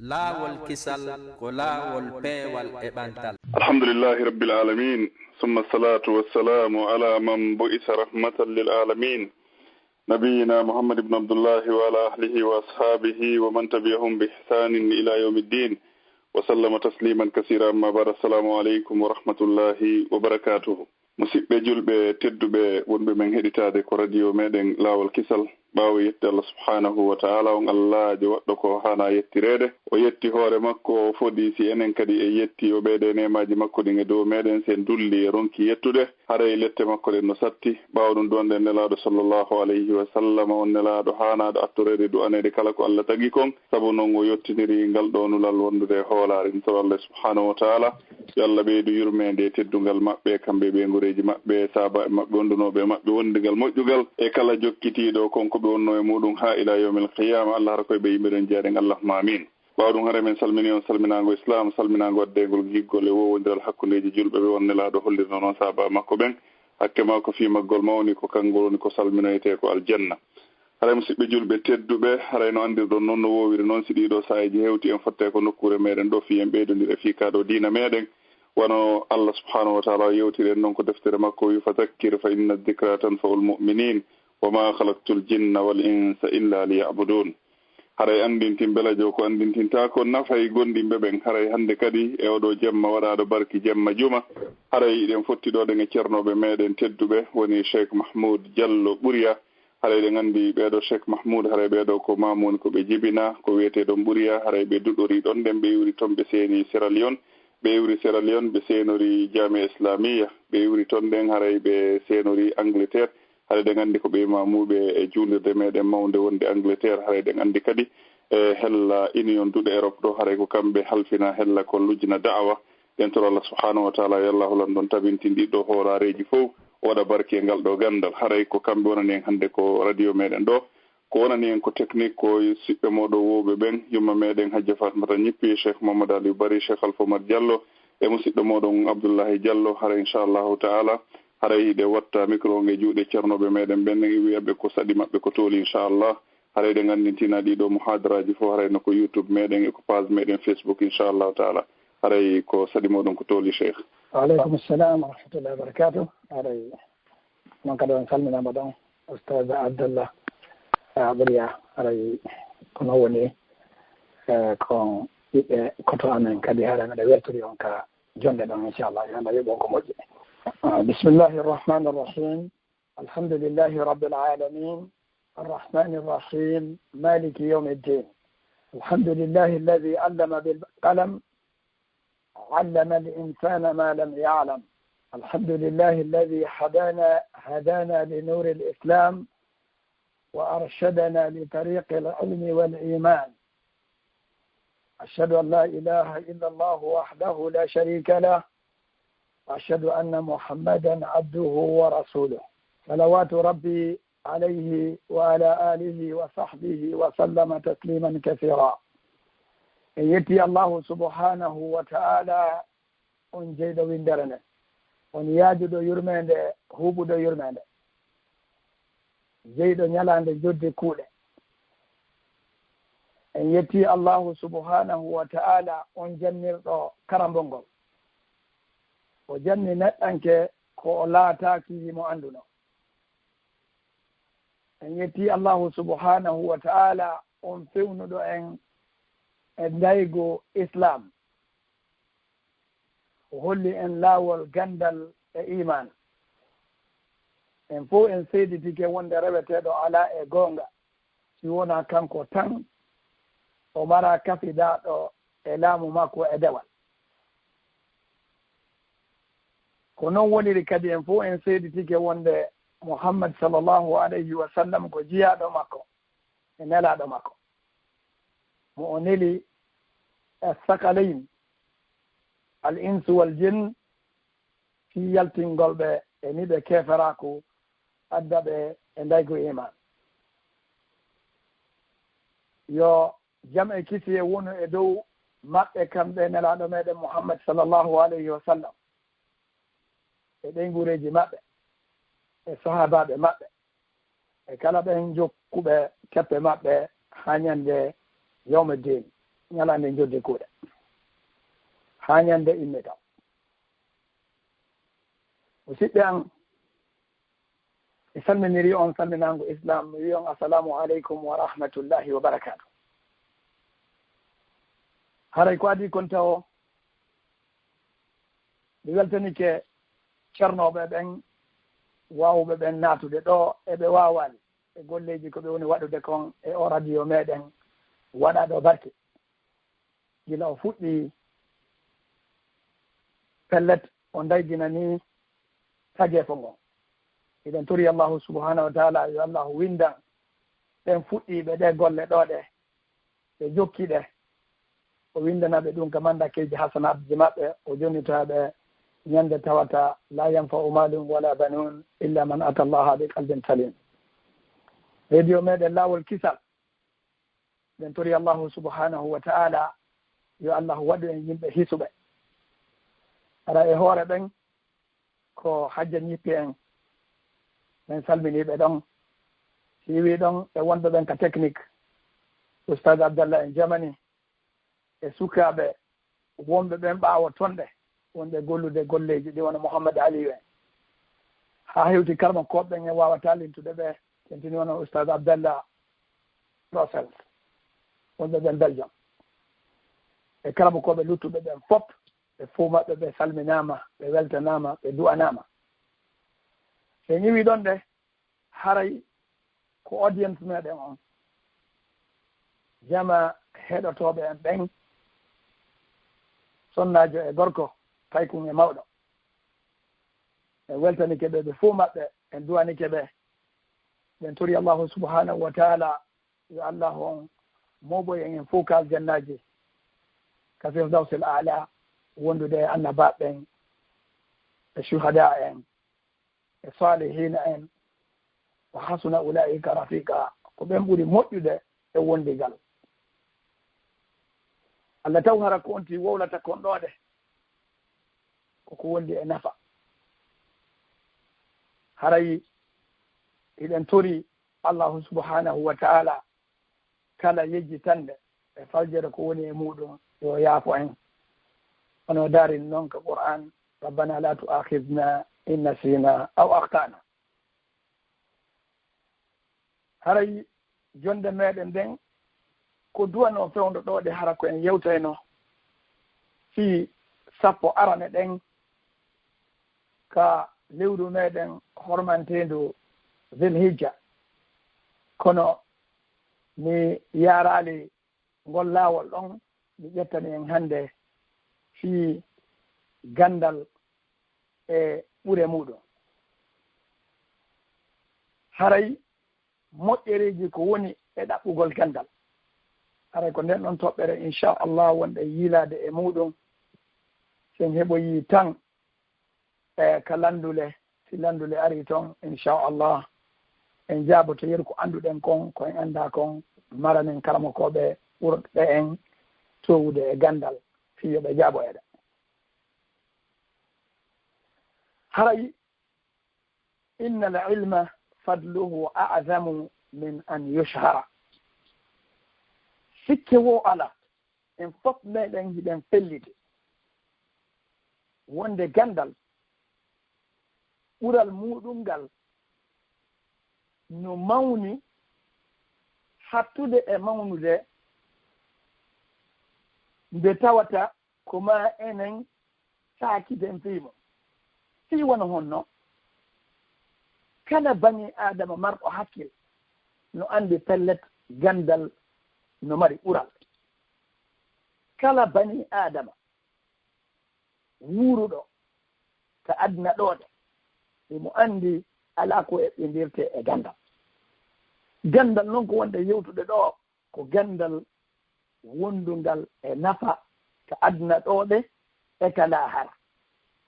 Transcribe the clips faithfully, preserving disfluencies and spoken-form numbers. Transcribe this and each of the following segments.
Laawol kisal ko laawol peewal e ɓantal. الحمد لله رب العالمين، ثم الصلاة والسلام على من بعث رحمة للعالمين، نبينا محمد بن عبد الله وعلى أهله وأصحابه ومن تبعهم بإحسان إلى يوم الدين، وسلم تسليما كثيرا. أما بعد، السلام عليكم ورحمة الله وبركاته. Musiɓɓe julɓe tedduɓe wonɓe men heɗitaade ko radio meɗen Laawol Kisal, ɓaawo yetti Allah subhanahu wa ta'ala, on Allaajo waɗɗo ko haana yettireede, o yetti hoore makko, o fodi si enen kadi e yetti, o ɓeyde neemaaji makko ɗin e dow meɗen, si en dulli e ronki yettude, haray lette makko ɗen no satti. Ɓaawo ɗum duwanɗen Nelaaɗo sallallahu alayhi wa sallam, on Nelaaɗo haanaaɗo attoreede, du'aneede kala ko Allah tagi kon, sabu non o yottiniri ngal ɗoo nulal wondude e hoolaare. Ɗum toro Allah subhanahu wa ta'ala, yo Allah ɓeydu yurmeende e teddungal maɓɓe, kamɓe e ɓeynguureeji maɓɓe, sahaabaaɓe maɓɓe, wondunooɓe e maɓɓe wondigal moƴƴugal, e kala jokkitiiɗo kon ko ɓe wonnoo e muuɗum haa ilaa yawmil qiyaama. Allah hara koye ɓe yimɓe ɗen jeyaɗen, Allahumma aamiin. Ɓaawo ɗum, haray men salmini on salminaango Islaam, salminaango addeengol giggol e woowondiral hakkundeeji julɓe ɓe, won Nelaaɗo hollirno non sahaabaaɓe makko ɓen. Hakke makko fii maggol mawni, ko kanngol woni ko salminoytee ko aljanna. Haray musiɓɓe julɓe tedduɓe, haray no anndirɗon non, no woowiri non, si ɗii ɗoo saa'eeji hewti, en fottay ko nokkuure meɗen ɗoo fii en ɓeydondira fii kaa ɗoo diina meɗen. Wano Allah subhanahu wa ta'ala o yewtiri en non ko deftere makko wi: فذكر فإن الذكرى تنفع المؤمنين وما خلقت الجن والإنس إلا ليعبدون. Haray anndintin belajo ko anndintintaa ko nafay gomɗinɓe ɓen. Haray hannde kadi e oo ɗoo jemma waɗaaɗo barki jemma juma, haray hiɗen fotti ɗoo ɗen e ceernooɓe meɗen tedduɓe, woni Cheikh Mahmoud Diallo Ɓuriya. Haray hiɗen anndi ɓee ɗoo Cheikh Mahmoud, haray ɓee ɗoo ko maamu woni ko ɓe jibinaa, ko wiyetee ɗon Ɓuriya, haray ɓe duɗorii ɗon ɗen, ɓe iwri ton, ɓe seeni Sierra Leone, ɓe iwri Sierra Leone, ɓe seenori Jaami'a Islamiyya, ɓe iwri ton ɗen, haray ɓe seenori Angleterre, haray hiɗen anndi ko ɓe imaamuuɓe e juulirde meɗen mawnde wonde Angleterre, haray hiɗen anndi kadi e hella Union Duɗe Europe ɗoo, haray ko kamɓe halfina hella ko lujna da'awa. Ɗen toro Allah subhanahu wa ta'ala, yo Allah holan ɗon tabintin ɗii ɗoo hooraareeji fow, o waɗa barki e ngal ɗoo ganndal. Haray ko kamɓe wonani en hannde ko radio meɗen ɗoo. Ko wonani en ko technique ko siɓɓe mooɗon woowɓe ɓen, yumma meɗen Hajja Fatmata Ñippi, Cheikh Mamadou Aliou Bari, Cheikh Alpha Oumar Diallo, e musiɗɗo mooɗon Abdoulahi Diallo. Haray inchallahu ta'ala, haray hiɗe watta micro on e juuɗe ceernooɓe meɗen ɓen, e wi'a ɓe ko saɗi maɓɓe ko tooli inchallah. Haray hiɗen anndintina ɗii ɗoo muhadaraaji fow, haray no ko YouTube meɗen e ko page meɗen Facebook inchallahu ta'ala. Haray ko saɗi mooɗon ko tooli, Cheikh. Wa aleykum salam wa rahmatullahi wa barakatuh. Haray non kadi on salminaama ɗon, Ustaz Abdallah Abriya. Haray ko non woni, eh, ko ɓiɓɓe koto amen kadi, haray miɗo weltori on ka jonde ɗon, inchallah. Yo Allah yoɓ on ko moƴƴi. Ah, bismillahi irrahmani irrahim. Alhamdulillahi rabbil alamin. Arrahmani irrahim. Maliki yawmi ddin. Alhamdulillahi alladhi allama bil qalam. علم الإنسان ما لم يعلم. الحمد لله الذي هدانا، هدانا لنور الإسلام وأرشدنا لطريق العلم والإيمان. أشهد أن لا إله إلا الله وحده لا شريك له، وأشهد أن محمدا عبده ورسوله. صلوات ربي عليه وعلى آله وصحبه وسلم تسليما كثيرا. En yetti Allahu subhanahu wa ta'ala, on jeyɗo winndere nden, on yaajuɗo yurmeende, huuɓuɗo yurmeende, jeyɗo ñalaande jodde kuuɗe. En yetti Allahu subhanahu wa ta'ala, on jannirɗo karambol ngol. O janni neɗɗanke ko o laataaki himo annduno. En yetti Allahu subhanahu wa ta'ala, on fewnuɗo en e ndaygu Islam. O holli en laawol ganndal e iman. En fow en seeditike wonde reweteeɗo alaa e goonga si wonaa kanko tan, o maraa kafidaaɗo e laamu makko e dewal. Ko non woniri kadi, en fow en seeditike wonde Muhammad sallallahu alayhi wa sallam ko jiyaaɗo makko e nelaaɗo makko, mo o neli e sakalayn, al insu wal jinn, fii yaltingol ɓe e niɓe keeferaaku, adda ɓe e ndaygu iman. Yo jam e kisiyee wonu e dow maɓɓe, kamɓe nelaaɗo meɗen Muhammad sallallahu alayhi wa sallam, e ɓeynguureeji maɓɓe, e sahaabaaɓe maɓɓe, e kala ɓen jokkuɓe teppe maɓɓe haa ñande yawmiddin. ñalaande jodde kuuɗe, haa ñande immita. Musidɓe an, mi salminiri on salminaango Islam, mi wi on, "Assalamu aleykum wa rahmatullahi wa barakaatu." Haray ko adii kon tawo, mi weltanike cernooɓe ɓen, waawuɓe ɓen naatude ɗoo, e ɓe waawaali, e golleeji ko ɓe woni waɗude kon e oo radio meɗen waɗaaɗo barke. Gila o fuɗɗi, pellet, o ndaygina ni tageefo ngon. Hiɗen tori Allahu subhanahu wa taala yo Allahu windan ɓen fuɗɗiiɓe ɗe golle ɗoo ɗe, ɓe jokki ɗe. O windana ɓe ɗum ka mandakeeji hasanaaji maɓɓe, o jonnita ɓe ñande tawata la yanfa'u malun wala banun illa man ata Allaha bi qalbin salim. Radio meɗen Laawol Kisal, ɓen tori Allahu subhanahu wa ta'ala yo Allahu waɗu en yimɓe hisuɓe. Hara e hoore ɓen ko Hajja Ñippi en, men salminiiɓe ɗon. Si wi ɗon e wonɓe ɓen ka technique, Oustaz Abdallah en Jamani, e sukaaɓe wonɓe ɓen ɓaawo ton ɗe, wonɓe gollude golleeji ɗi wano Mouhammad Aliou en. Haa hewti karmakooɓe ɓen en waawataa lintude ɓe, tentini wano Oustaz Abdallah Russell, wonɓe ɓen Belgium. E karmakooɓe luttuɓe ɓen fop, ɓe fow maɓɓe ɓe salminaama, ɓe weltanaama, ɓe du'anaama. So en iwii ɗon ɗe, haray ko audience meɗen on, jama heɗotooɓe en ɓen, sonnaajo e gorko, paykun e mawɗo. En weltanike ɓe, ɓe fow maɓɓe, en duwanike ɓe. Ɓen tori Allahu subhanahu wa taala yo Allahu on mooɓoy en, en fow ka aljannaaji, ka Firdawsil Aala, wondude e annabaaɓe ɓen, e shuhadaa en, e saalihiina en, wa hasuna ulaa'ika rafiiqa, ko ɓen ɓuri moƴƴude e wondigal. Alla taw hara ko on tii wowlata kon ɗoo ɗe, ko ko wondi e nafa. Haray hiɗen tori Allahu subhanahu wa ta'ala kala yejjitannde e faljere ko woni e muuɗum, yo yaafo en. Hono daarin non ka Qur'an, "Rabbana la tu'akhidhna in nasina aw akhtana." Haray jonde meɗen nden, ko duwanoo fewndo ɗoo ɗe, hara ko en yewtayno fii sappo arane ɗen ka lewru meɗen hormanteendu Zilhijja. Kono mi yaaraali ngol laawol ɗon, mi ƴettani en hannde fii ganndal e ɓure muuɗum. Haray moƴƴereeji ko woni e ɗaɓɓugol ganndal. Haray ko nden ɗon toɓɓere, inchallah, wonɗen yiilaade e muuɗum. Sen heɓoyi tan e ka lanndule, si lanndule arii ton, inchallah, en jaaboto yeru ko annduɗen kon, ko en anndaa kon, maranen karamokooɓe ɓurɓe en toowude e ganndal, fii yo ɓe jaabo eɗen. Haray, "Inna al ilma fadluhu a'zamu min an yushhara." Sikke woo alaa, en fof meɗen hiɗen felliti wonde ganndal, ɓural muuɗum ngal no mawni hattude e mawnude nde tawata ko maa enen saakiden fii mum. Fii wano honno? Kala banii Aadama marɗo hakkil no anndi pellet ganndal no mari ɓural. Kala banii Aadama wuuruɗo ka aduna ɗoo ɗe, himo anndi alaa ko eɓɓindirtee e ganndal. Ganndal non ko wonde yewtude ɗoo, ko ganndal wondungal e nafa ka aduna ɗoo ɗe e ka laahara.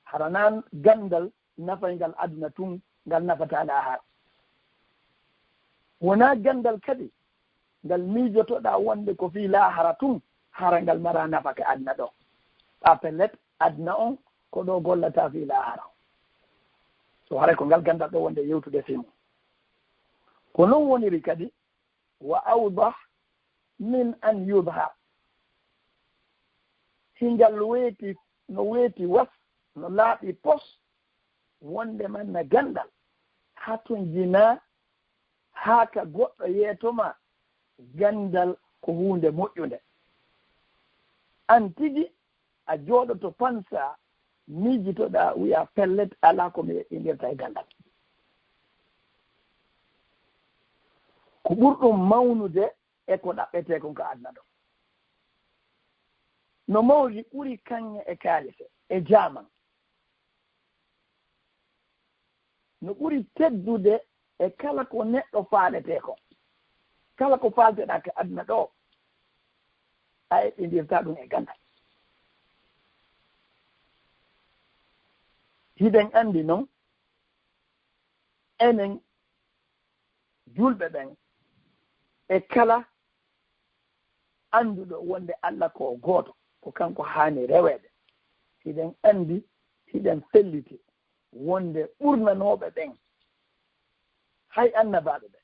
Hara naa ganndal nafayngal aduna tun, ngal nafataa laahara. Wonaa ganndal kadi ngal miijotoɗaa wonde ko fii laahara tun, hara ngal maraa nafa ka aduna ɗoo. Ɓaa pellet, aduna on ko ɗoo gollataa fii laahara on. So haray ko ngal ganndal ɗoo wonde yewtude fii mum. Ko non woniri kadi, "Wa awdah min an yudhar." hingal weeti, no weeti was, no laaɓi pos, wonde manna ganndal, hatonjinaa haa ka goɗɗo yeeto ma, ganndal ko huunde moƴƴunde. Aan tigi a jooɗoto pansa, miijitoɗaa, wiya pellet, alaa ko mi eɓɓindirta e ganndal. Ko ɓurɗum mawnude e ko ɗaɓɓetee kon ka aduna ɗo. No mawri ɓuri kaŋŋe e kaalise e jaaman. No ɓuri teddude e kala ko neɗɗo faaletee kon. Kala ko faalteɗaa ka aduna ɗo, a eɓɓindirta ɗum e ganndal. Hiɗen anndi non, enen julɓe ɓen, e kala annduɗo wonde Alla ko gooto, ko kanko haani reweede. Hiɗen anndi, hiɗen felliti wonde ɓurnanooɓe ɓen, hay annabaaɓe ɓen,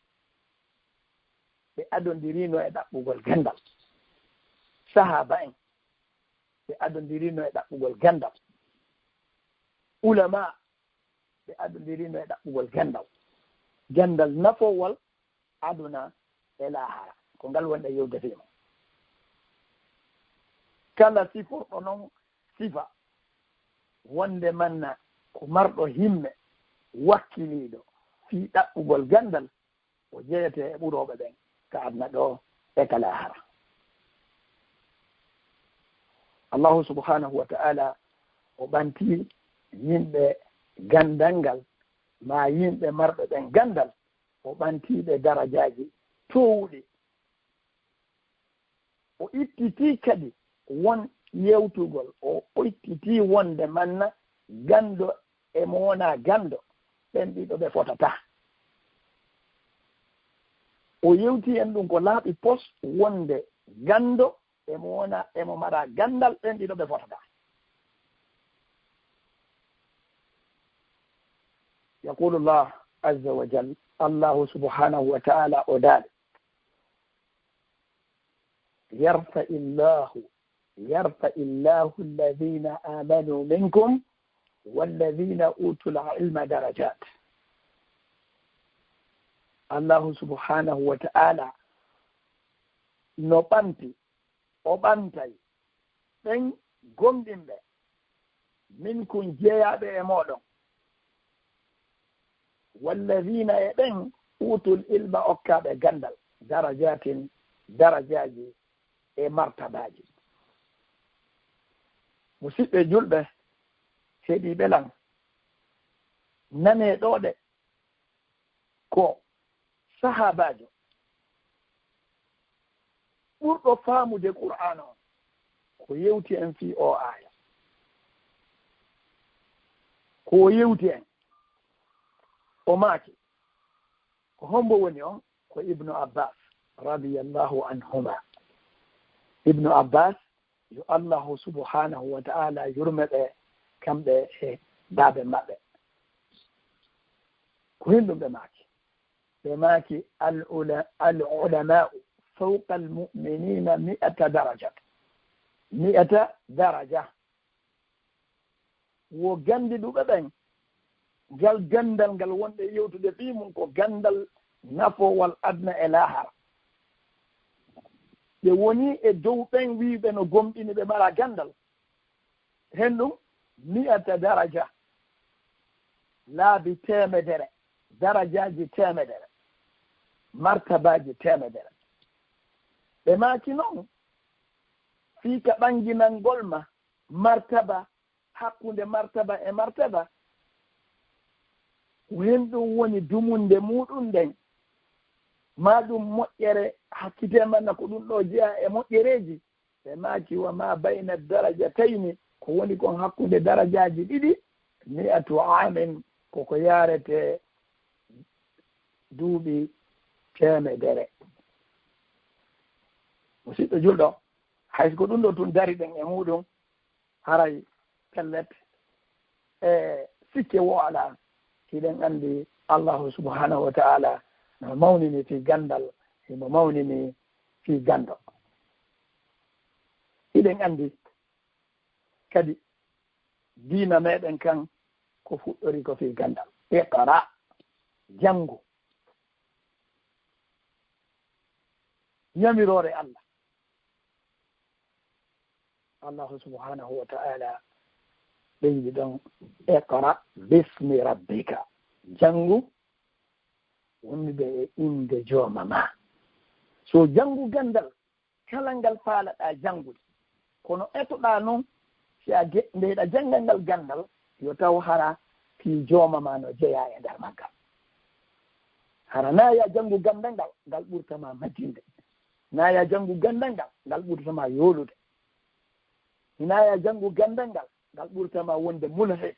ɓe adondirino e ɗaɓɓugol ganndal. Sahaaba en, ɓe adondirino e ɗaɓɓugol ganndal. Ulama, ɓe adondirino e ɗaɓɓugol ganndal. Ganndal nafoowal aduna e laahara. Ko ngal wonɗen yewde fii mum. Kala sifirɗo non sifa wonde manna ko marɗo himme, wakkiliiɗo fii ɗaɓɓugol ganndal, o jeyete e ɓurooɓe ɓen ka aduna ɗo e ka laahara. Allahu subhanahu wa ta'ala o ɓanti yimɓe ganndal ngal, maa yimɓe marɓe ɓen ganndal, o ɓanti ɓe darajaaji toowuɗi. O ittitii kadi won yewtugol, o ittitii wonde manna ganndo e mo wonaa ganndo, ɓen ɗiɗo ɓe fotataa. O yewti en ɗum ko laaɓi pos wonde ganndo e mo wonaa, e mo maraa ganndal, ɓen ɗiɗo ɓe fotataa. Yaqulu Allah azza wa jal, Allahu subhanahu wa ta'ala o daali, يرفع الله، يرفع الله الذين آمنوا منكم والذين أوتوا العلم درجات. Allahu subhanahu wa ta'ala no ɓanti, o ɓantay ɓen gomɗinɓe, minkum, jeyaaɓe e mooɗon, walladina, e ɓen, utul ilma, okkaaɓe ganndal, darajaatin, darajaaji e martabaaji. Musidɓe julɓe, heɗiiɓe lan, nanee ɗoo ɗe, ko sahaabaajo ɓurɗo faamude Qur'aana on, ko yewti en fii oo aaya. Ko o yewti en, o maaki, ko hombo woni on? Ko Ibnu Abbas, radiyallahu anhuma. Ibnu Abbas, yo Allahu subhanahu wa ta'ala yurme ɓe, kamɓe e baabe maɓɓe. Ko hen ɗum ɓe maaki. Ɓe maaki, "Al ula-, al ulama'u fawqa al mu'minina mi'ata darajat." Mi'ata daraja. Wo ganndiɗuɓe ɓen, ngal ganndal ngal wonɗen yewtude fii mum ko ganndal nafoowal aduna e laahara. Ɓe woni e dow ɓen wiiɓe no gomɗini ɓe mara ganndal. Hen ɗum, mi'ata daraja, laabi teemedere, darajaaji teemedere, martabaaji teemedere. Ɓe maaki non, fii ka ɓannginangol ma martaba, hakkunde martaba e martaba, ko hen ɗum woni dumunde muɗum nden, maa ɗum moƴƴere, hakkitee manna ko ɗum ɗo jeyaa e moƴƴereeji. Ɓe maaki, "Wa ma bayna darajatayni, ko woni kon hakkunde darajaaji ɗiɗi, mi'atu aamin, koko yaarete duuɓi teemedere." Musidɗo julɗo, hay so ko ɗum ɗo tun dari ɗen e muɗum, haray pellet, e sikke wo alaa. Hiɗen anndi Allahu subhanahu wa ta'ala no mawnini fii ganndal, himo mawnini fii ganndo. Hiɗen anndi Kadi diina meɗen kan ko fuɗɗori ko fii ganndal. Iqra, janngu. Yamiroore Allah. Allahu subhanahu wa ta'ala ɓeydi ɗon, "Iqra bismi rabbika." Janngu wondude e innde jooma ma. So janngu ganndal, kala ngal faalaɗaa janngude. Kono etoɗaa noon, si a ge-, nde hiɗa jannga ngal ganndal, yo taw hara fii jooma ma no jeyaa e nder maggal. Hara naa ya janngu ganndal ngal, ngal ɓurta ma majjinde. Naa ya janngu ganndal ngal, ngal ɓurta ma yoolude. Hinaa ya janngu ganndal ngal, ngal ɓurta ma wonde mulhid.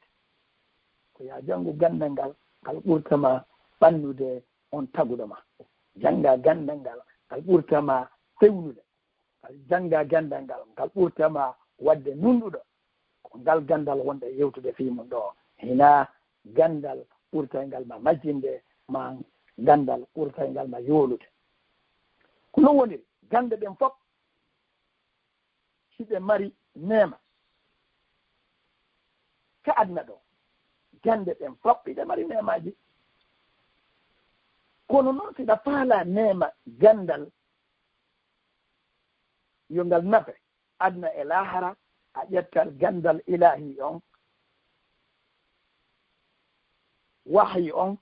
Ko ya janngu ganndal ngal, ngal ɓurta ma ɓannude on taguɗo ma. Jannga ganndal ngal, ngal ɓurta ma fewnude. Ngal jannga ganndal ngal, ngal ɓurta ma waɗde nunɗuɗo. Ko ngal ganndal wonɗen yewtude fii mum ɗoo. Hinaa ganndal ɓurtayngal ma majjinde, maa ganndal ɓurtayngal ma yoolude. Ko non woniri, gannde ɗen fof hiɗe mari neema ka aduna ɗoo. Gannde ɗen fof hiɗe mari neemaaji. Kono non, si ɗa faalaa neema ganndal, yo ngal nafe aduna e laahara, a ƴettat ganndal Ilaahi on, wahyi on,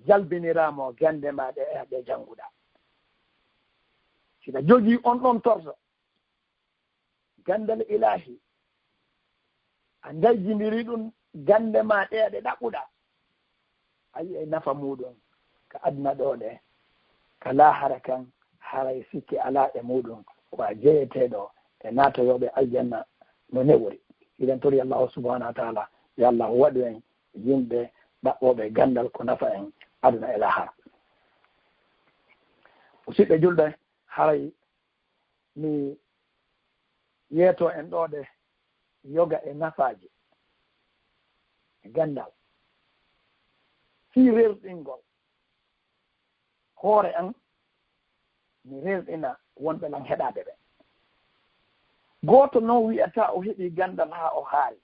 jalbiniraa mo gannde ma ɗe, ɗe jannguɗaa. Siɗa jogii on ɗon torso, ganndal Ilaahi, a ndarjindiri ɗum gannde ma ɗe ɗe ɗaɓɓuɗaa, a yi'ay nafa muuɗum ka aduna ɗoo ɗe, ka laahara kan, haray sikke alaa e muuɗum, ko a jeyeteeɗo e naatoyooɓe aljanna no newori. Hiɗen tori Allahu subhanahu wa ta'ala, yo Allahu waɗu en yimɓe ɗaɓɓooɓe ganndal ko nafa en aduna e laahara. Musidɓe julɓe, haray mi yeeto en ɗoo ɗe yoga e nafaaji e ganndal fii rerɗingol hoore an, mi rerɗina wonɓe lan heɗaade ɓe. Gooto non wi'ataa o heɓii ganndal haa o haari.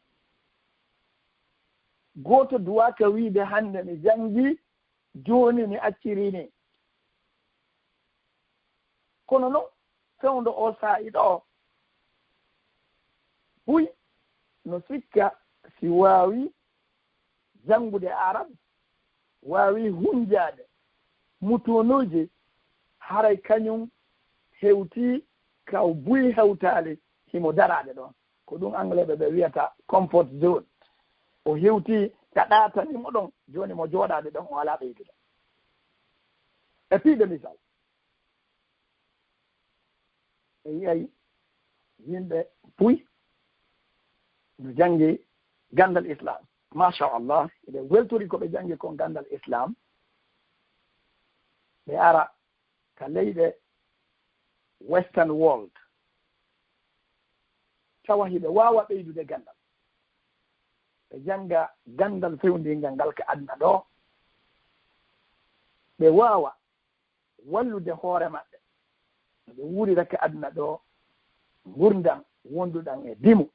Gooto duwaaka wi'ude hannde mi janngii, jooni mi accirii nii. Kono non, fewndo oo saa'i ɗoo, buy no sikka si waawi janngude Arab, waawi hunjaade mutuunuuji, haray kañum hewtii ka buy hewtaali, himo daraade ɗon. Ko ɗum Angleeɓe ɓe wi'ata comfort zone. O hewtii ka ɗaatani mo ɗon, jooni mo jooɗaade ɗon, o alaa ɓeydude. E piide misal, e yi'ay yimɓe buy no janngi ganndal Islam. Machallah, eɓe weltori ko ɓe janngi kon ganndal Islam. Ɓe ara ka leyɗe Western world, tawa hiɓe waawa ɓeydude ganndal. Ɓe jannga ganndal fewndiingal ngal ka aduna ɗoo. Ɓe waawa wallude hoore maɓɓe no ɓe wuurira ka aduna ɗoo, ngurndan wonduɗan e dimu.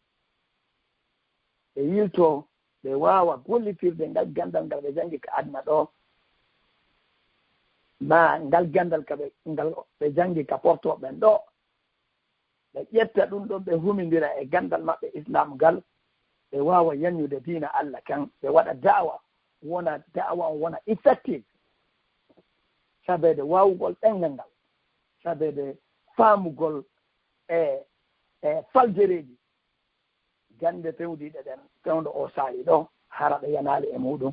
Ɓe yiltoo, ɓe waawa gollitirde ngal ganndal ngal ɓe janngi ka aduna ɗoo, maa ngal ganndal ka ɓe, ngal ɓe janngi ka portooɓe ɓen ɗoo. Ɓe ƴetta ɗum ɗon, ɓe humindira e ganndal maɓɓe Islam ngal, ɓe waawa yaññude diina Allah kan, ɓe waɗa da'wa, wona da'wa on wona effective, sabeede waawugol ɗemngal ngal, sabeede faamugol e, e faldereeji gannde fewndiiɗe ɗen, fewndo oo saa'i ɗoo, hara ɓe yanaali e muuɗum,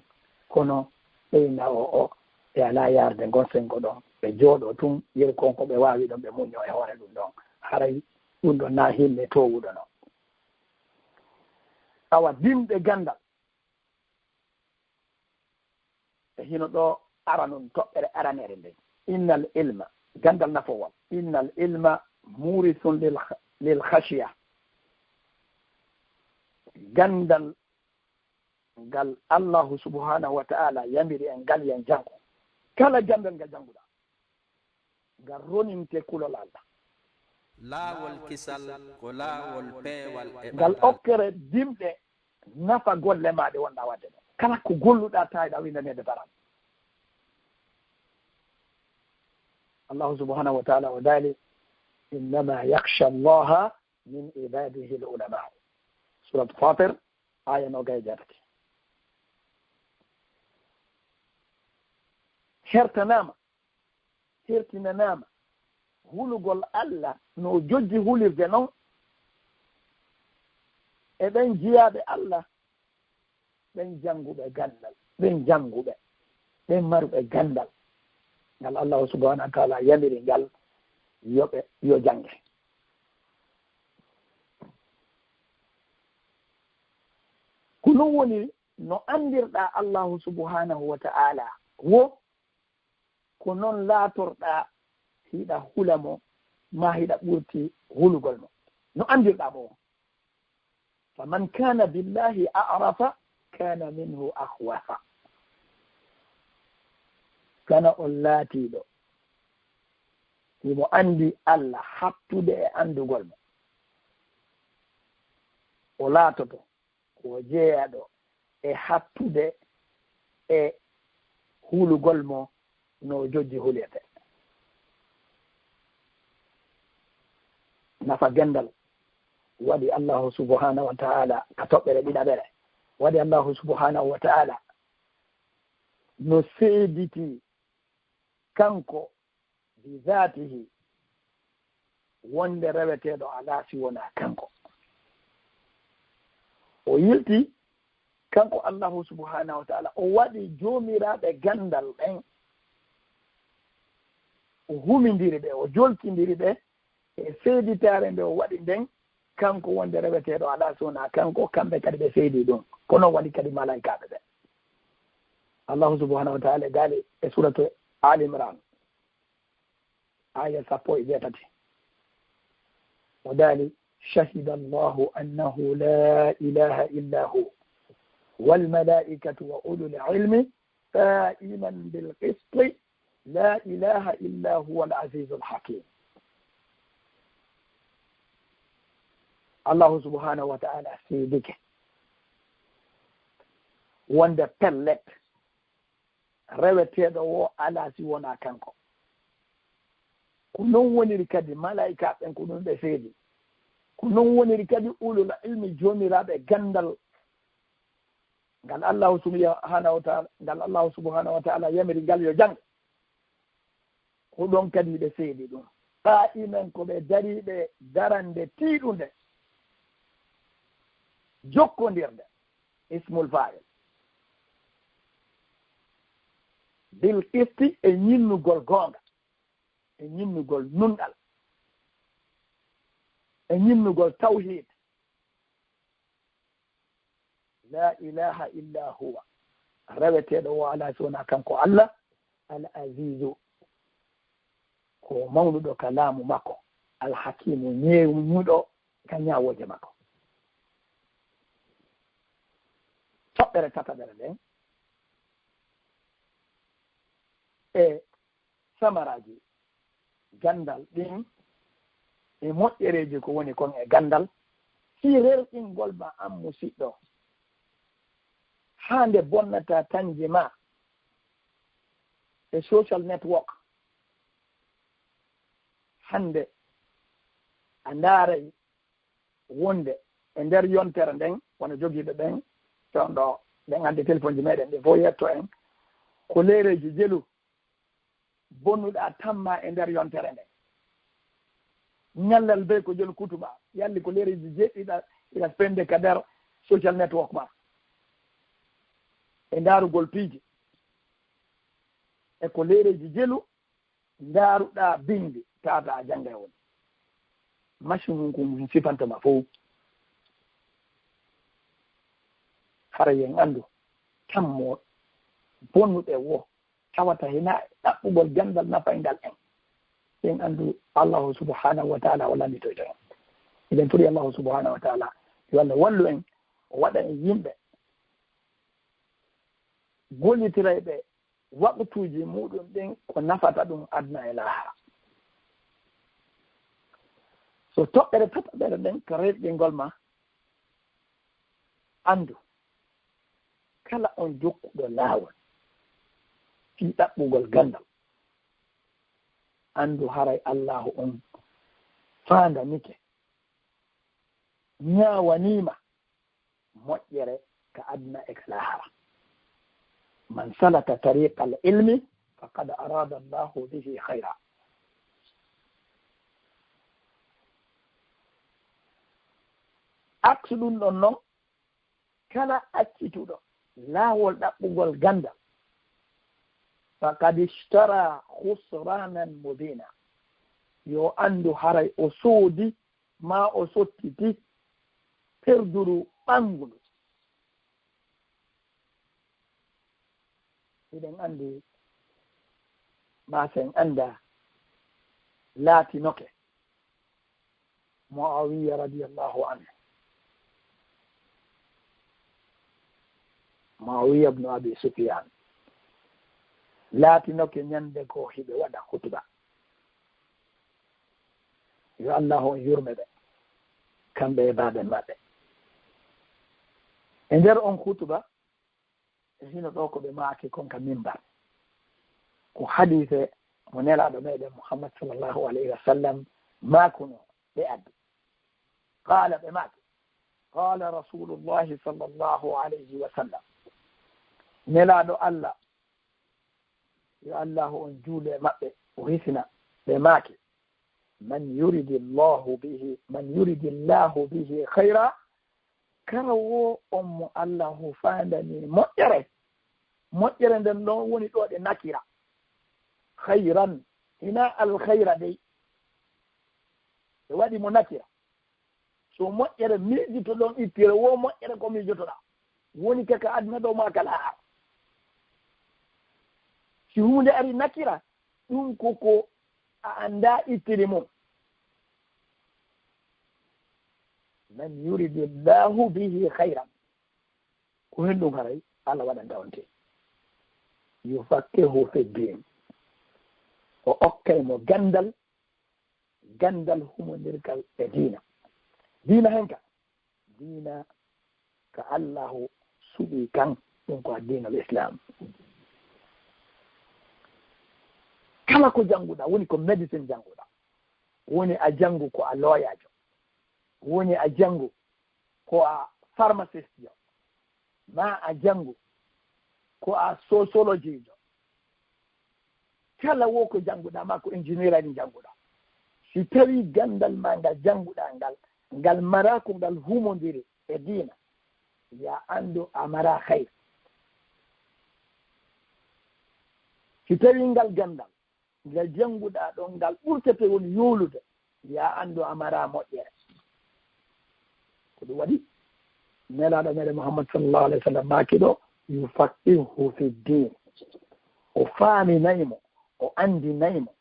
kono ɓeyna o, o, ɓe alaa yaarde ngon senngo ɗon, ɓe jooɗoo tun, yeru kon ko ɓe waawi ɗon, ɓe muññoo e hoore ɗum ɗon. Haray ɗum ɗon naa himme toowuɗo non. Awa dimɗe ganndal, e hino ɗoo ara non toɓɓere aranere nden. Innal ilma, ganndal nafowal. Innal ilma murisun lil, lil khashiya. Ganndal ngal Allahu subhanahu wa ta'ala yamiri en ngal yen janngu. Kala ganndal ngal jannguɗaa, ngal roninte kulol Allah. Laawol kisal ko laawol peewal e ngal okkere dimɗe nafa golle ma ɗe wonɗa wadde ɗo kala ko golluɗa tawiɗa windaneede baran. Allahu subhanahu wa taala o daali, innama yakhsha allaha min ibadihi l ulama. Surat Fatir, aya noga e jeetati. Hertanama, hertinanama hulugol Allah no jojji hulirde non e ɓen jiyaaɓe Allah, ɓen jannguɓe ganndal, ɓen jannguɓe, ɓen maruɓe ganndal ngal Allahu subhanahu wa taala yamiri ngal yo ɓe yo jannge. Ko non woni no anndirɗa Allahu subhanahu wa taala wo, ko non laatorɗa hiɗa hula mo, ma hiɗa ɓurti hulugol mo no anndirɗa mo. Faman kana billahi arafa kana minhu akhwafa. Kana on laatiɗo himo anndi Allah hattude e anndugol mo, o laatoto ko jeeyaɗo e hattude e hulugol mo no jojji hulirde. Nafa ganndal waɗi Allahu subhanahu wa taala ka toɓɓere ɗiɗaɓere, waɗi Allahu subhanahu wa taala no seediti kanko bi zatihi wonde reweteeɗo alaa si wonaa kanko. O yilti kanko Allahu subhanahu wa taala, o waɗi joomiraaɓe ganndal ɓen, o humindiri ɓe, o joltindiri ɓe e seeditaare nde o waɗi nden, kanko wonde reweteeɗo alaa si wonaa kanko, kamɓe kadi ɓe seedi ɗum. Ko non waɗi kadi malaykaaɓe ɓe. Allahu subhanahu wa taala e daali e suratu Ali Imran, aya sappo e jeetati. O daali, shahida allahu annahu la ilaha illa hu, walmalaikatu wa ulul ilmi qaiman bilqisti, la ilaha illa huwa al-azizul hakim. Allahu subhanahu wa taala seedike wonde pellet reweteeɗo wo alaa si wonaa kanko. Ko non woniri kadi malaa'ikaaɓe ɓen, ko ɗum ɓe seedi. Ko non woniri kadi ulul ilmi, joomiraaɓe ganndal ngal Allahu subhanahu wa taala, ngal Allahu subhanahu wa taala yamiri ngal yo jannge. Ko ɗon kadi ɓe seedi ɗum. Qaa'iman, ko ɓe dariiɓe darannde tiiɗunde, jokkondirnde, ismul faa'il, bil qisti, e ñinnugol goonga, e ñinnugol nunɗal, e ñinnugol tawhiid. La ilaha illa huwa, reweteeɗo wo alaa si wonaa kanko Allah, al azizu, ko mawnuɗo ka laamu makko, al hakimu, ñeeñuɗo ka ñaawooje makko. Toɓɓere tataɓere nden e samaraaji ganndal ɗin e moƴƴereeji ko woni kon e ganndal, fii rerɗingol ma an musiɗɗo, haa nde bonnata tañje ma e social network. Hannde a ndaaray wonde e nder yontere nden, wano jogiiɓe ɓen ton ɗo, ɓen anndi telefonji meɗen ɗi fof yetto en, ko leereeji jelu bonnuɗa tamma e nder yontere nden. Ñallal bee ko jelu kutuba, yalli ko leereeji jeeɗiɗa ila spende ka nder social network ma. E ndaarugol piiji. E ko leereeji jelu ndaaruɗaa binndi, tawata a jannga e woni. Machine ngun ko ngun sifanta ma fof. Hara yen anndu tammo bonnuɗe wo tawata hina ɗaɓɓugol ganndal nafayngal en. Yen anndu Allahu subhanahu wa taala o lannditoyto en. Eɗen foti Allahu subhanahu wa taala yo Allah wallu en, o waɗa en yimɓe gollitirayɓe waqtuuji muɗum ɗin ko nafata ɗum aduna e laahara. So toɓɓere tataɓere nden ko rerɗingol ma, anndu kala on jokkuɗo laawol fii ɗaɓɓugol ganndal, anndu haray Allaahu on faandanike, ñaawaniima moƴƴere ka aduna e ka laahara. Man salaka tariqa al ilmi faqad arada Allahu bihi khayra. Aksu ɗum ɗon non, kala accituɗo laawol ɗaɓɓugol ganndal, faqad ishtara khusranan mubina, yo anndu haray o soodi maa o sottiti perduru ɓanngundu. Hiɗen anndi, maa sen annda, laatinoke Muawiya radiyallahu anhu, Muawiya ibnu Abi Sufyan, laatinoke ñande goo hiɓe waɗa hutuba. Yo Allahu on yurme ɓe, kamɓe e baaben maɓɓe. E nder on hutuba, e hino ɗoo ko ɓe maaki kon ka mimbar, ko hadiise mo Nelaaɗo meɗen Muhammad sallallahu alayhi wa sallam maakuno ɓe addi. Qaala, ɓe maaki, qaala Rasulullahi sallallahu alayhi wa sallam, Nelaaɗo Allah, yo Allahu on juulu e maɓɓe, o hisina, ɓe maaki, man yuridi Allahu bihi, man yuridi Allahu bihi khayra, kala wo on mo Allahu faandani moƴƴere, moƴƴere nden ɗon woni ɗoo ɗe nakira, khayran, hinaa alkhayra dey, ɓe waɗi mo nakira. So moƴƴere miijotoɗon ittire, wo moƴƴere ko miijotoɗaa. Woni ka ka aduna ɗoo maa ka laahara. Si huunde ari nakira, ɗum ko ko a anndaa ittiri mum. Man yuridi Allahu bihi khayran. Ko hen ɗum haray Allah waɗanta on te. Yufaqihu fi din. O okkay mo ganndal ganndal humondirgal e diina. Diina hen ka, diina ka Allahu suɓi kan, ɗum ko diinul Islam. Kala ko jannguɗaa, woni ko médecine jannguɗaa, woni a janngu ko a looyaajo, woni a janngu ko a pharmaciste jo, maa a janngu ko a sociologie jo, kala wo ko jannguɗaa, maa ko ingénieur ni jannguɗaa, si tawii ganndal maa ngal jannguɗaa ngal, ngal maraa ko ngal humondiri e diina, ya anndu a maraa khayr. Si tawii ngal ganndal ngal jannguɗaa ɗon, ngal ɓurtete woni yowlude, ya anndu a maraa moƴƴere. Ko ɗum waɗi Nelaaɗo meɗen Muhammad sallallahu alayhi wa sallam maaki ɗo, yufaqihu fi din. O faaminay mo, o anndinay mo,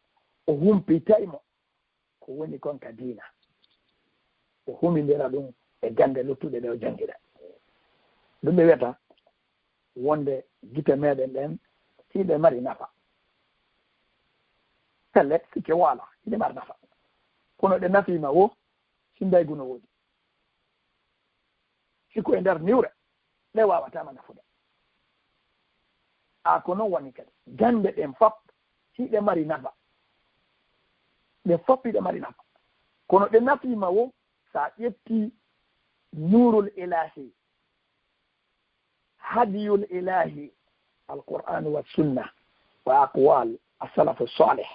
o humpitay mo ko woni kon ka diina. O humindira ɗum e gannde luttuɗe ɗe o janngira. Ɗum ɓe wiyata wonde gite meɗen ɗen hiɗe mari nafa. Pellet, sikke waala, hiɗe mari nafa. Kono ɗe nafiima wo, si mbaygu no woodi. Si ko e nder niwre, ɗe waawataama nafude. A ko non woni kadi. Gannde ɗen fop, hiɗe mari nafa. Ɗe fop hiɗe mari nafa. Kono ɗe nafiima wo, sa ƴetti Nuurul Ilaahi, Hadiyul Ilaahi, Alqur'aanu wa Sunna, wa aqwaal as-salafu saalih.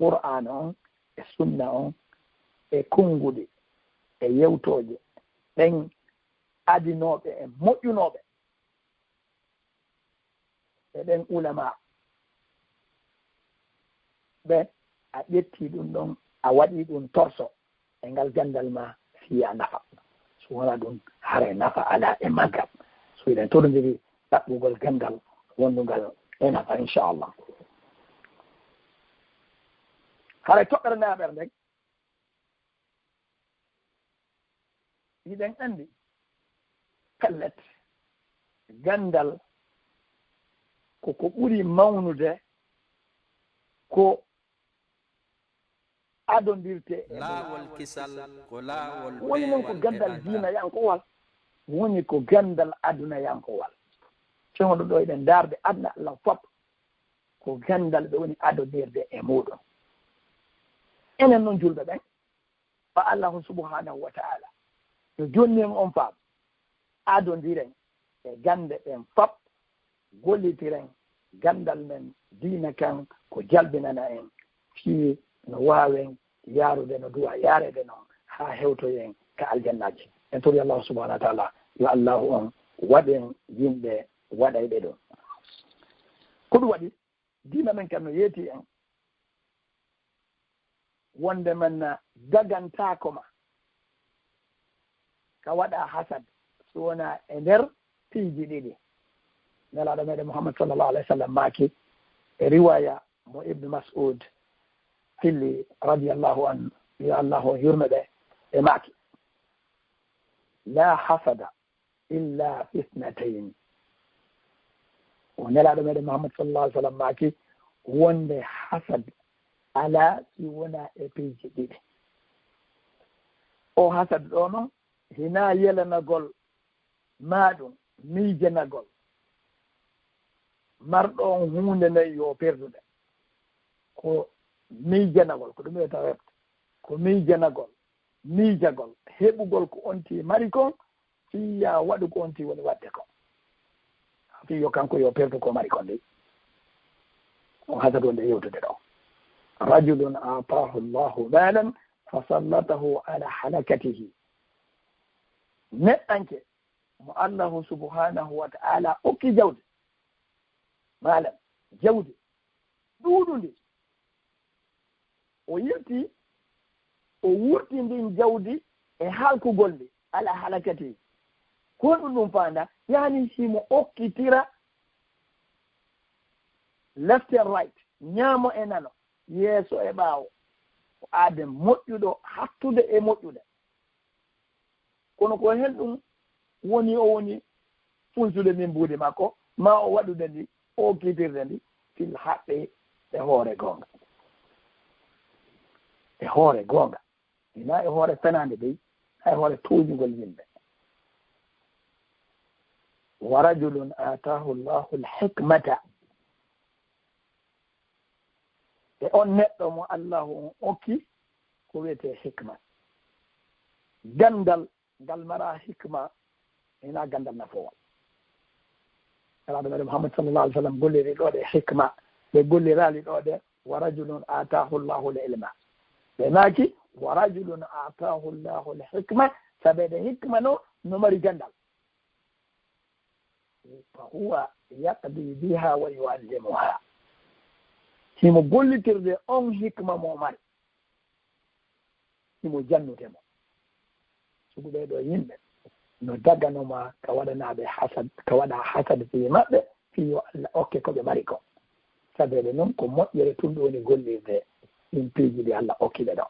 Qur'aan on, e Sunna on, e konnguɗi, e yewtooje, ɓen adinooɓe e moƴƴunooɓe, e ɓen ulama ɓe, a ƴetti ɗum ɗon, a waɗi ɗum torso e ngal ganndal ma, fiya nafa. So wonaa ɗum, haray nafa alaa e maggal. So hiɗen torondiri ɗaɓɓugol ganndal wondungal e nafa, inchallah. Haray toɓɓere nayaɓere nden, hiɗen anndi, pellet, ganndal ko ko ɓuri mawnude ko adondirte e laawol kisal, ko laawol woni noon ko ganndal diinayankowal, woni ko ganndal adunayankowal. Fewndo ɗo eɗen ndaarde aduna Allah fop, ko ganndal ɓe woni adondirde e muuɗum. Enen noon julɓe ɓen, fa Allahu subhanahu wa ta'ala yo jonni en on faamu, adondiren e gannde ɗen fop, gollitiren ganndal men diina kan ko jalbinana en fii no waawen yaarude no duwa yaareede non haa hewtoyen ka aljannaaji. En tori Allahu subhanahu wa ta'ala yo Allahu on waɗen yimɓe waɗayɓe ɗum. Ko ɗum waɗi diina men kan no yeeti en wonde men dagantaako ma ka waɗa hasad so wona e nder piiji ɗiɗi. Nelaaɗo meɗen Muhammad sallallahu alaihi wasallam maaki e riwaya mo Ibn Mas'ud filli radiyallahu anhu, yo Allahu yurme ɓe, e maaki, la hasada illa fi ithnatayn. O Nelaaɗo meɗen Muhammad sallallahu alaihi wasallam maaki wonde hasad alaa si wona e piiji ɗiɗi. O hasad ɗo noon hinaa yelanagol maa ɗum, miijanagol marɗo on huunde nden yo perdude. Ko miijanagol, ko ɗum wiyata webte, ko miijanagol, miijagol, heɓugol ko on ti mari kon, fii ya waɗu ko on ti woni waɗde kon. Fii yo kanko yo perdu ko mari kon de. On hasad wonde yewtude ɗo. Rajulun ataahu Allahu maalan fasallatahu ala halakatihi. Neɗɗanke mo Allahu subhanahu wa ta'ala okki jawdi, maalan jawdi ɗuuɗundi, o yilti, o wurti ndin jawdi e halkugol ndi, ala halakati. Ko honɗum ɗum faanda? Yani himo okkitira left and right, ñaamo e nano, yeeso e ɓaawo. Ko aade moƴƴuɗo hattude e moƴƴude. Kono ko hen ɗum woni, o woni funsude min mbuuɗi makko, ma o waɗude ndi, o kiitirde ndi, fil haqqi, e hoore goonga. E hoore goonga. Hinaa e hoore fenaande dey, hinaa e hoore tooñugol yimɓe. Wa rajulun aataahu Allahu al-hikmata. E on neɗɗo mo Allahu on okki ko wiyetee hikma. Ganndal ngal maraa hikma, hinaa ganndal nafoowal. Nelaaɗo meɗen Muhammad sallallahu alaihi wasallam golliri ɗo ɗe hikma, ɓe golliraali ɗo ɗe wa rajulun aataahu Allahu al-ilma. Ɓe maaki, wa rajulun aataahu Allahu al-hikma, sabeede hikma no, no mari ganndal. Fa huwa yaqdi biha wa yuallimuha. Himo gollitirde on hikma mo mari. Himo jannude mo. Sugu ɓee ɗoo yimɓe no daganoma ka waɗanaaɓe hasad, ka waɗa hasad fii maɓɓe, fii yo Allah okke ko ɓe mari ko. Sabeede non ko moƴƴere tun ɗum woni gollirde ɗin piiji ɗi Allah okki ɓe ɗo.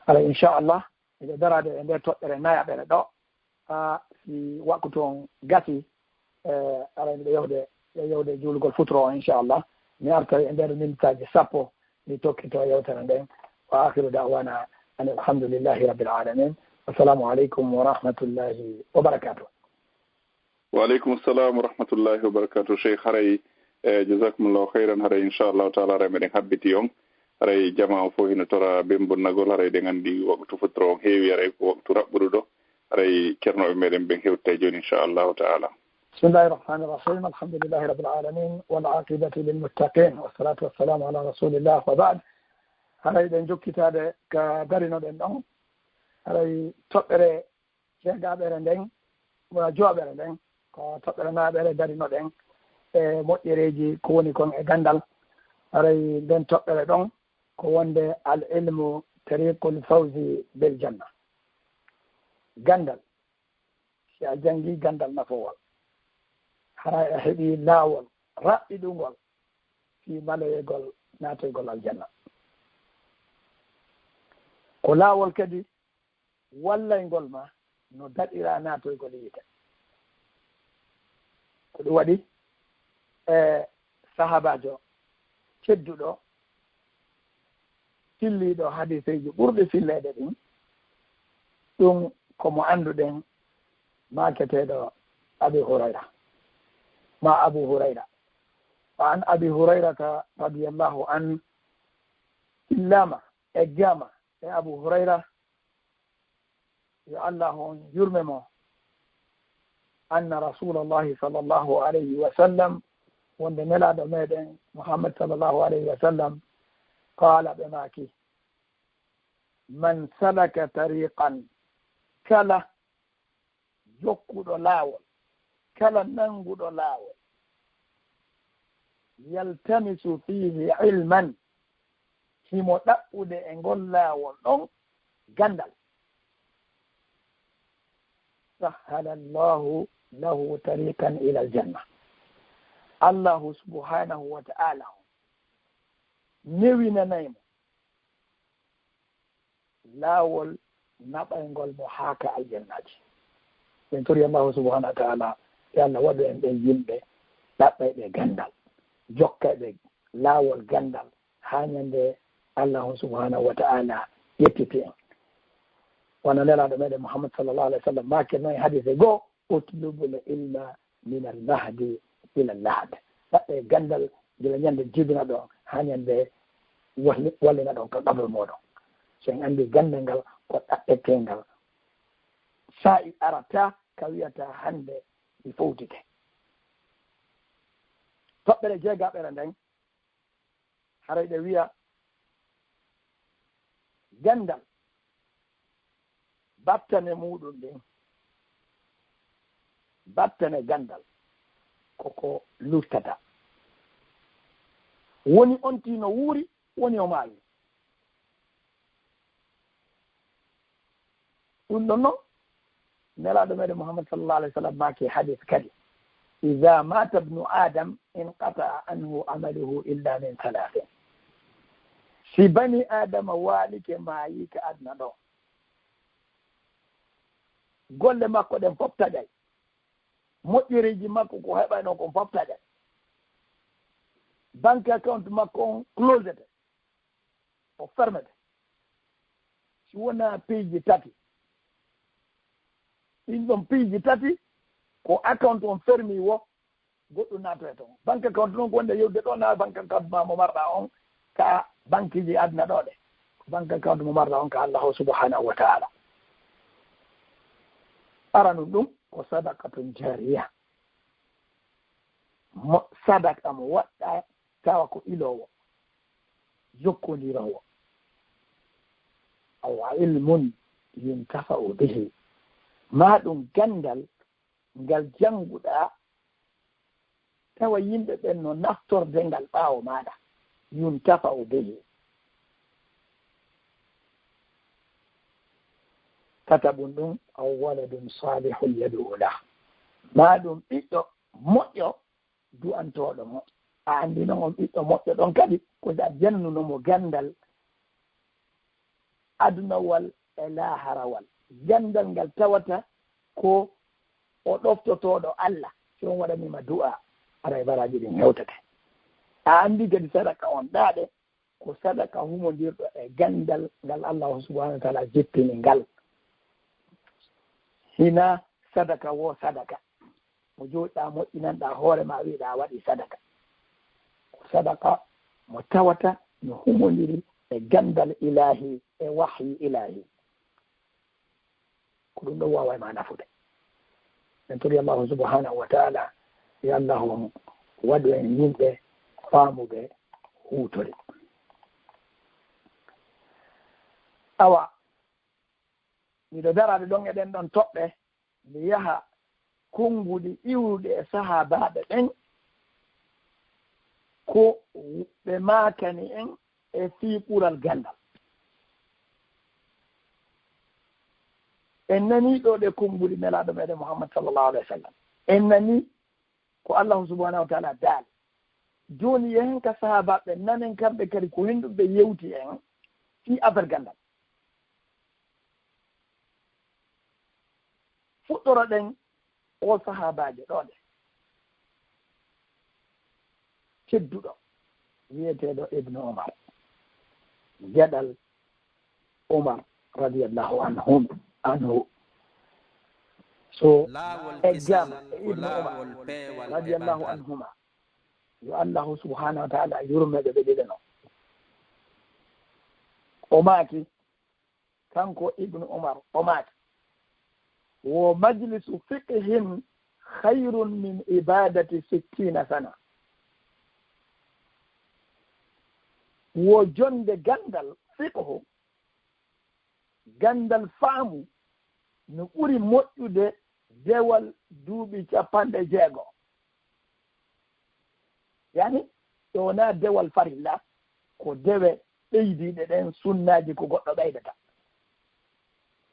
Ala inchallah, miɗo daraade e nder toɓɓere nayaɓere ɗo. Haa si waktu on gasi, eh, aray miɗo yewde, e yewde juulugol futuro on, inchallah. Mi artoy e nder mintaaji sappo, mi tokkito yewtere nden. Wa akhiru da'wana an alhamdulillahi rabbil alamin. Assalamu alaikum wa rahmatullahi wa barakatuh. Wa alaikum salam wa rahmatullahi wa barakatuh. Sheikh, haray, eh, jazakumullahu khairan. Haray, inchallahu ta'ala, haray meɗen habbiti on. Haray jama on fof hino tora bembunnagol, haray ɗen anndi waktu futuro on heewi, haray ko waktu raɓɓuɗo ɗo. Haray ceernooɓe meɗen ɓen hewtay jooni, inchallahu ta'ala. بسم الله الرحمن الرحيم. الحمد لله رب العالمين. والعاقبة للمتقين. والصلاة والسلام على رسول الله وبعد. Haray ɗen jokkitaade ka darinoɗen ɗon. Haray toɓɓere jeegaɓere nden, wa joɓere nden, ko toɓɓere nayaɓere darinoɗen e moƴƴereeji ko woni kon e ganndal. Haray nden toɓɓere ɗon ko wonde al ilmu tariqul fawzi bil janna. Ganndal, si a janngii ganndal nafoowal, haray a heɓii laawol raɓɓiɗungol fii maloyegol naatoygol aljanna. Ko laawol kadi wallayngol ma no daɗiraa naatoygol yiite. Ko ɗum waɗi, e, sahaabaajo tedduɗo filliiɗo hadiseeji ɓurɗi filleede ɗin, ɗum ko mo annduɗen maaketeeɗo Abi Hurayra, ma Abu Hurayra. Wa an Abi Hurayrata radiyallahu anhu, fillama, eggama e Abu Hurayra, yo Allah on yurme mo, anna Rasulallahi sallallahu alayhi wa sallam, wonde Nelaaɗo meɗen Muhammad sallallahu alayhi wa sallam, qaala, ɓe maaki, man salaka tariqan, kala jokkuɗo laawol, kala nannguɗo laawol, yaltamisu fiihi ilman, himo ɗaɓɓude e ngol laawol ɗon ganndal, sahhala Allahu lahu tariqan ila aljanna. Allahu subhanahu wa ta'ala newinanay mo laawol naɓayngol mo haa ka aljannaaji. Min tori Allahu subhanahu wa ta'ala, yo Allah waɗu en ɓen yimɓe ɗaɓɓayɓe ganndal, jokkayɓe laawol ganndal, haa ñande Allahu subhanahu wa ta'ala ƴettiti en. Wano Nelaaɗo meɗen Muhammad sallallahu alayhi wa sallam maaki no e hadise goo, "Utlubul ilma minal mahdi ilal lahad." Ɗaɓɓe ganndal gila ñande jibinaɗon haa ñande walli-, wallinaɗon ka qabru mooɗon. So en anndi ganndal ngal ko ɗaɓɓeteengal, saa'i arataa ka wi'ataa hannde mi fowtike. Toɓɓere jeegaɓere nden, haray ɗe wi'a ganndal, battane muuɗum ɗin, battane ganndal, koko luttata. Woni on tino wuuri, woni o maayi. Ɗum ɗon non, Nelaaɗo meɗen Muhammad sallallahu alayhi wa sallam maaki hadis kadi, "Iza mata ibnu Adam inqata'a anhu amaluhu illa min thalathin." Si bani Adama waalike, maayi ka aduna ɗo, golle makko ɗen fof taƴay, moƴƴereeji makko ko heɓayno kon fof taƴay, banque account makko on closete, o fermete. Si wonaa piiji tati, ɗin ɗon piiji tati, ko account on fermi wo, goɗɗum naatoyta on. Banque account noon ko wonde yewde ɗo, na banque account ma mo marɗa on ka banqueji aduna ɗo ɗe. Ko banque account mo marɗa on ka Allahu subhanahu wa ta'ala. Aranun ɗum ko sadaqatun jariya. Mo, sadaka mo waɗɗa tawa ko iloowo, jokkondiroowo. Aw ilmun yuntafa'u bihi. Ma ɗum ganndal ngal jannguɗaa, tawa yimɓe ɓen no naftorde ngal ɓaawo maaɗa. Yuntafa'u bihi. Tatabun ɗum, aw waladun salihun yad'u lah. Ma ɗum ɓiɗɗo moƴƴo du'antooɗo mo. A anndi non on ɓiɗɗo moƴƴo ɗon kadi, ko si a jannuno mo ganndal adunawal e laaharawal. Ganndal ngal tawata ko o ɗoftotooɗo Allah, si on waɗanii ma du'a, aray baraaji ɗin hewtete. A anndi kadi sadaka on ɗaɗe, ko sadaka humondirɗo e ganndal ngal Allahu subhanahu wa ta'ala jippini ngal. Hina sadaka wo sadaka. Mo jooɗiɗaa moƴƴinanɗaa hoore ma, wi'uɗaa a waɗii sadaka. Ko sadaka mo tawata no humondiri e ganndal Ilaahi, e wahyi Ilaahi. Ko ɗum ɗon waaway ma nafude. En tori Allahu subhanahu wa ta'ala, yo Allahu waɗu en yimɓe faamuɓe, huutori. Awa, miɗo daraade ɗon e ɗen ɗon toɓɓe, mi yaha konnguɗi iwruɗi e sahaabaaɓe ɓen, ko ɓe maakani en e fii ɓural ganndal. En nanii ɗo ɗe konnguɗi Nelaaɗo meɗen Muhammad sallallahu alayhi wa sallam. En nanii ko Allahu subhanahu wa ta'ala daali. Jooni yehen ka sahaabaaɓe, nanen kamɓe kadi ko hen ɗum ɓe yewti en fii affaire ganndal. Fuɗɗoroɗen o sahaabaajo ɗo ɗe. Tedduɗo wi'eteeɗo Ibnu Umar. geɗal Umar radiyallahu anhum, anhu. So laawol kisal eggama e ko Ibnu Umar laawol peewal e radiyallahu ɓantal. Anhuma, yo Allahu subhanahu wa ta'ala yurme ɓe ɓe ɗiɗo no. O maaki, kanko Ibnu Umar, o maaki, wo majlisu fiqhin khayrun min ibadati sittina sana. Wo jonde gandal fiqhu, gandal faamu, no ɓuri moƴƴude dewal duuɓi capanɗe jeego. Yani, ɗo wonaa dewal farilla, ko dewe ɓeydiiɗe ɗen sunnaaji ko goɗɗo ɓeydata.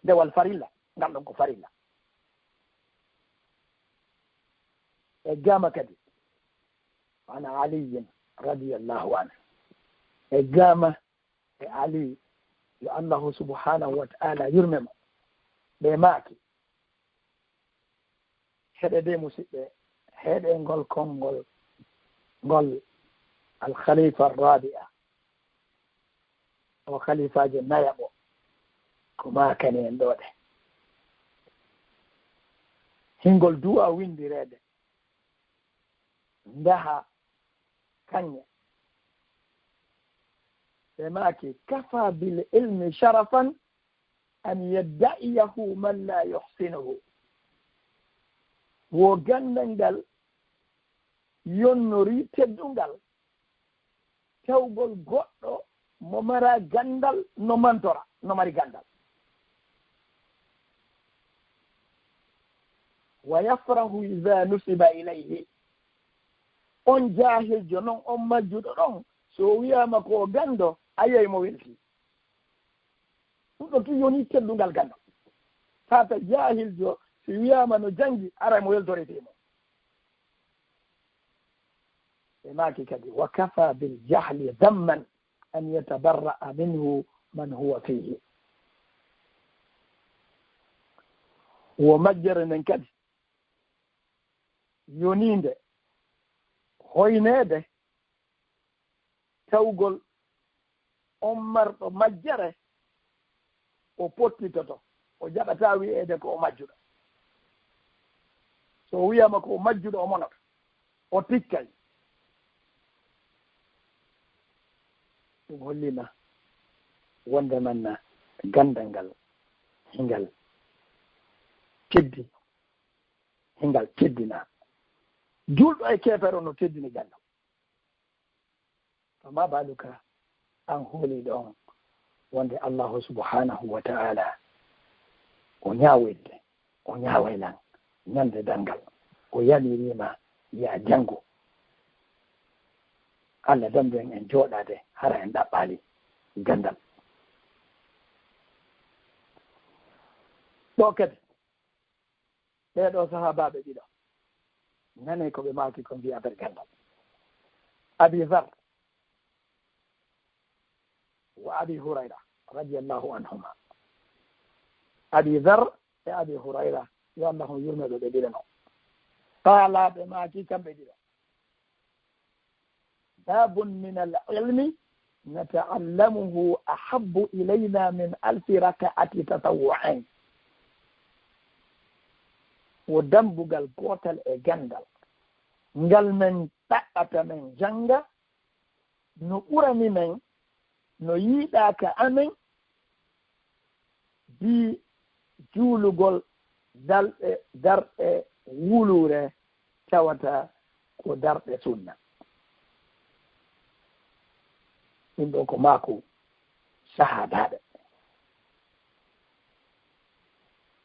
Dewal farilla, ngal ɗon ko farilla. E gama kadi, ana Aliyin radiyallahu anhu. E gama e Ali, yo Allahu subhanahu wa ta'ala yurme mo, ɓe maaki, heɗe de musiɓɓe, heɗe ngol konngol ngol Al Khalifa Rabi'a, o khalifaajo nayaɓo, ko maakani en ɗo de. Hingol duwa windireede, ndaha kaŋŋe. Ɓe maaki, kafa bil ilmi sharafan an yadda'iyahu man la yuhsinuhu. Wo ganndal ngal yonnori teddungal, tawgol goɗɗo mo mara ganndal no mantora, no mari ganndal. Wa yafrahu idha nusiba ilayhi. On jaahiljo non, on majjuɗo ɗon, so o wiyaama ko o ganndo, a yiyay mo welti. Ɗum ɗo tun yoni teddungal ganndal. Tata jaahiljo, si wiyaama no janngi, aray mo weltorete mo. Ɓe maaki kadi, wa kafa bil jahli dhamman an yatabarra'a minhu man huwa fihi. Wo majjere nden kadi yoniinde hoyneede tawgol on marɗo majjere, o pottitoto, o jaɓataa wi'eede ko o majjuɗo. So o wiyaama ko o majjuɗo, o monoto, o tikkay. Ɗum holliima wonde man ganndal ngal, hingal teddi, hingal teddina. Juulɗo e keefeero no teddini ganndal. Fama baluka an hooliiɗo on, wonde Allahu subhanahu wa ta'ala o ñaawirde, o ñaaway lan ñande darngal, o yamiriima ya janngu. Allah damdu en, en jooɗaade hara en ɗaɓɓaali ganndal. Ɗo kadi, ɓee ɗoo sahaabaaɓe ɗiɗo, nanee ko ɓe maaki kon fii affaire ganndal. Abi Dhar wa Abi Hurayra radiyallahu anhuma. Abi Dhar e Abi Hurayra, yo Allah on yurme ɓe, ɓe ɗiɗo no. Qaala, ɓe maaki kamɓe ɗiɗo, babun min al ilmi nata'allamuhu ahabbu ilayna min alfi raka'ati tatawwu'in. Wo dambugal gootal e ganndal ngal men ɗaɓɓata men jannga, no ɓurani men, no yiɗaa ka amen, bii juulugol darɗe, darɗe wuluure tawata ko darɗe sunna. Ɗum ɗo ko maaku sahaabaaɓe.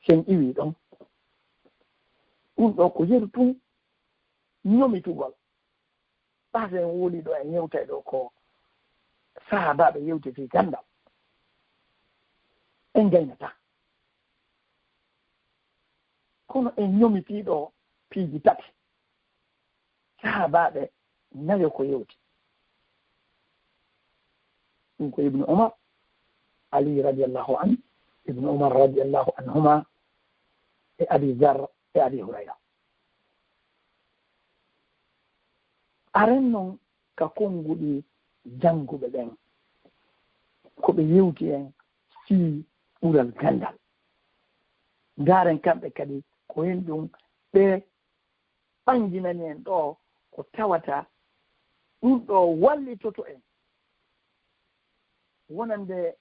Sen iwi ɗon, ɗum ɗo ko yeru tun ñomitugol. Ɓaaden wuli ɗo en yewtay ɗo ko sahaabaaɓe yewti fii ganndal. En gaynataa. Kono en ñomitii ɗo piiji tati. Sahaabaaɓe nayo ko yewti. Ɗum ko Ibnu Umar, Ali radiyallahu anhu, Ibnu Umar radiyallahu anhuma, e Abi Dhar, e Abi Hurayra. Aren non ka konnguɗi jannguɓe ɓen. ko ɓe yewti en fii ɓural ganndal. Ndaaren kamɓe kadi ko heen ɗum ɓe ɓanginani en ɗoo ko tawata ɗum ɗoo wallitoto en wonande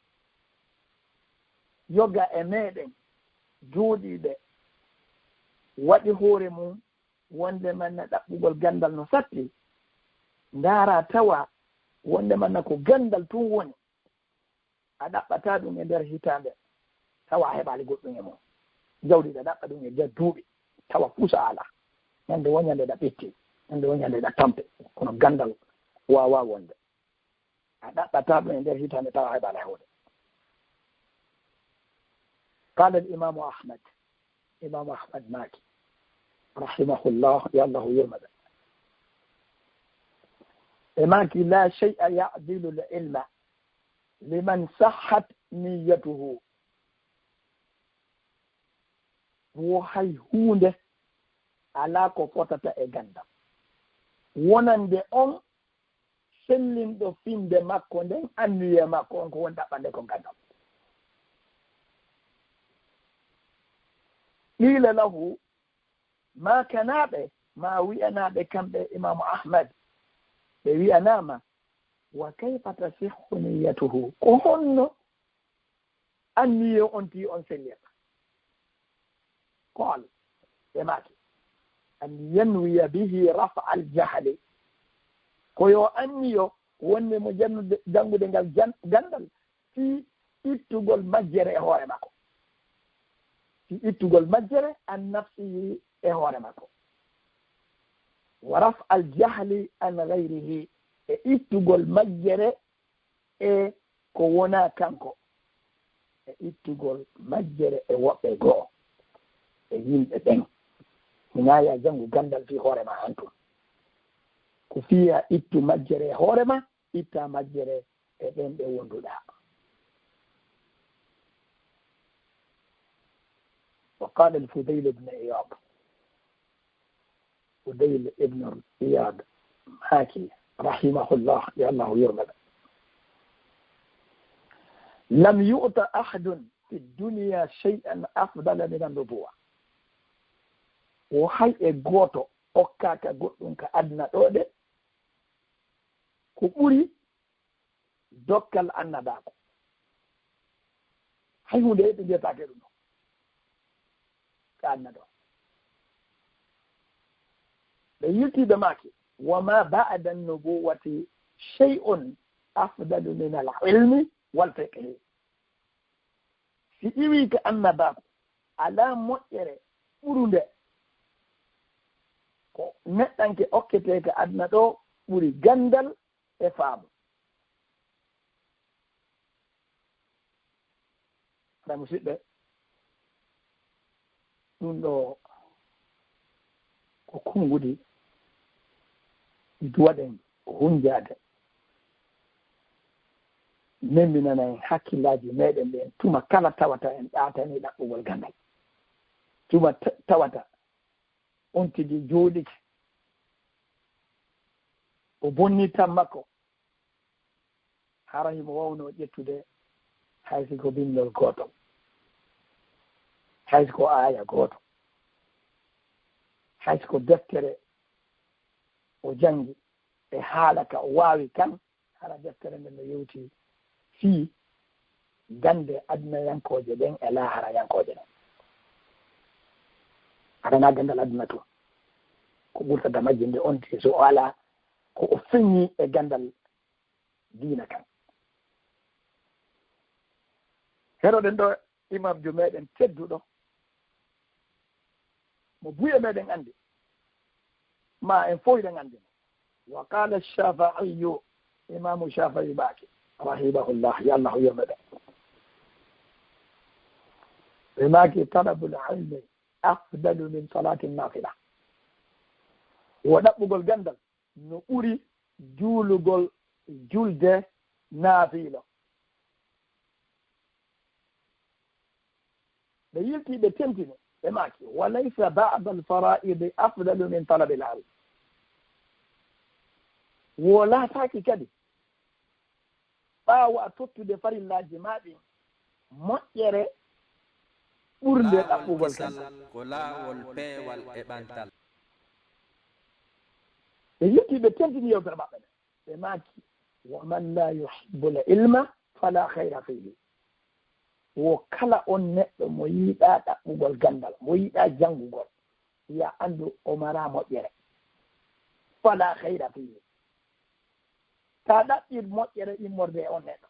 yoga e meeɗen jooɗiiɓe waɗi hoore mum wonde manna ɗaɓɓugol ganndal no satti, ndaara tawa wonde manna ko ganndal tun woni, a ɗaɓɓataa ɗum e nder hitaande tawa a heɓaali goɗɗum e mum. Jawdi ɗa ɗaɓɓa ɗum e nder duuɓi tawa fusa alaa. Ñande woo ñande ɗa ɓitti, ñande woo ñande ɗa tampe, kono ganndal waawaa wonde. A ɗaɓɓataa ɗum e nder hitaande tawa a heɓaali huunde. Qaala al imaamu Ahmad, imaamu Ahmad maaki, rahimahullah, yo Allahu yurma ɓe. Ɓe maaki, laa shay'a ya'dilu al ilma liman sahhat niyyatuhu. Wo hay huunde alaa ko fotata e ganndal wonande on sellinɗo finnde makko nden, anniye makko on ko woni ɗaɓɓande ko ganndal. Qiila lahu, maakanaaɓe, ma wi'anaaɓe kamɓe Imaamu Ahmad, ɓe wi'anaama, wa kayfa tasihhu niyyatuhu? Ko honno anniye on tii on sellirta? Qaal, ɓe maaki, an yanwiya bihi raf'a al jahli. Ko yo anniyo wonde mo jannude, janngude ngal jan-, ganndal fii ittugol majjere e hoore makko. Fii ittugol majjere an nafsihi e hoore makko. Wa raf'a al jahli an ghayrihi, e ittugol majjere e ko wonaa kanko, e ittugol majjere e woɓɓe goo e yimɓe ɓen. Hinaa ya janngu ganndal fii hoore maa an tun. Ko fii a ittu majjere e hoore maa, itta majjere e ɓen ɓe wonduɗaa. Wa qaala al-Fudayl ibn Iyad, Fudayl ibn Iyad maaki, rahimahullah, yo Allahu yurmo ɓe, lam yu'ta ahadun fi dunya shay'an afdala min an-nubuwa. Wo hay e gooto okkaaka goɗɗum ka aduna ɗoo de ko ɓuri dokkal annabaaku. Hay huunde heɓi mbiyetaake ɗum ɗo ka annabaaku. Ɓe yiltiiɓe maaki, wa ma ba'da nubuwati shay'un afdalu min al ilmi wal fiqhi. Si iwii ka annabaaku, alaa moƴƴere ɓurunde ko neɗɗanke okketee ka aduna ɗo ɓuri ganndal e faamu. Haɗa musidɓe, ɗum ɗo ko konnguɗi ɗi duwaɗen hunjaade, memminana en hakkillaaji meeɗen ɗen tuma kala tawata en ɗaatanii ɗaɓɓugol ganndal. Tuma ta-, tawata on tigi jooɗike, o bonnii tan makko, hara himo wawnoo ƴettude hay si ko binndol gootol, hay si ko aaya gooto, hay si ko deftere o janngi e haala ka o waawi kan, hara deftere nden no yewti fii gannde adunayankooje ɗen e laaharayankooje ɗen. Hara na ganndal aduna tun ko ɓurtata majjinde on tigi so o alaa ko o feññi e ganndal diina kan. Heɗoɗen ɗo imamjo meɗen tedduɗo, mo buye meɗen anndi, ma en fof hiɗen anndi mo. Wa qala Shaafi'iyyu, Imaamu Shaafi'i maaki, rahimahullah, yo Allah yurme ɓe. Ɓe maaki, talabul ilmi afdalu min salati nafila. Wo ɗaɓɓugol ganndal no ɓuri juulugol julde naafiilo. Ɓe yilti, ɓe tentini, ɓe maaki, wa laysa ba'da al-fara'idi afdalu min talabil ilm. Wo laataaki kadi ɓaawo a tottude farillaaji maa ɗin, moƴƴere ɓurnde ɗaɓɓugol kisal gandal. Ko laawol peewal e ɓantal. Ɓe yilti, ɓe tentini yewtere maɓɓe nde. Ɓe maaki, "Wa man la yuhibbul ilma fala khayra fihi." Wo kala on neɗɗo mo yiɗaa ɗaɓɓugol gandal, mo yiɗaa janngugol, ya anndu o maraa moƴƴere. Fala khayra fihi. Ta ɗaɓɓir moƴƴere immorde e on neɗɗo.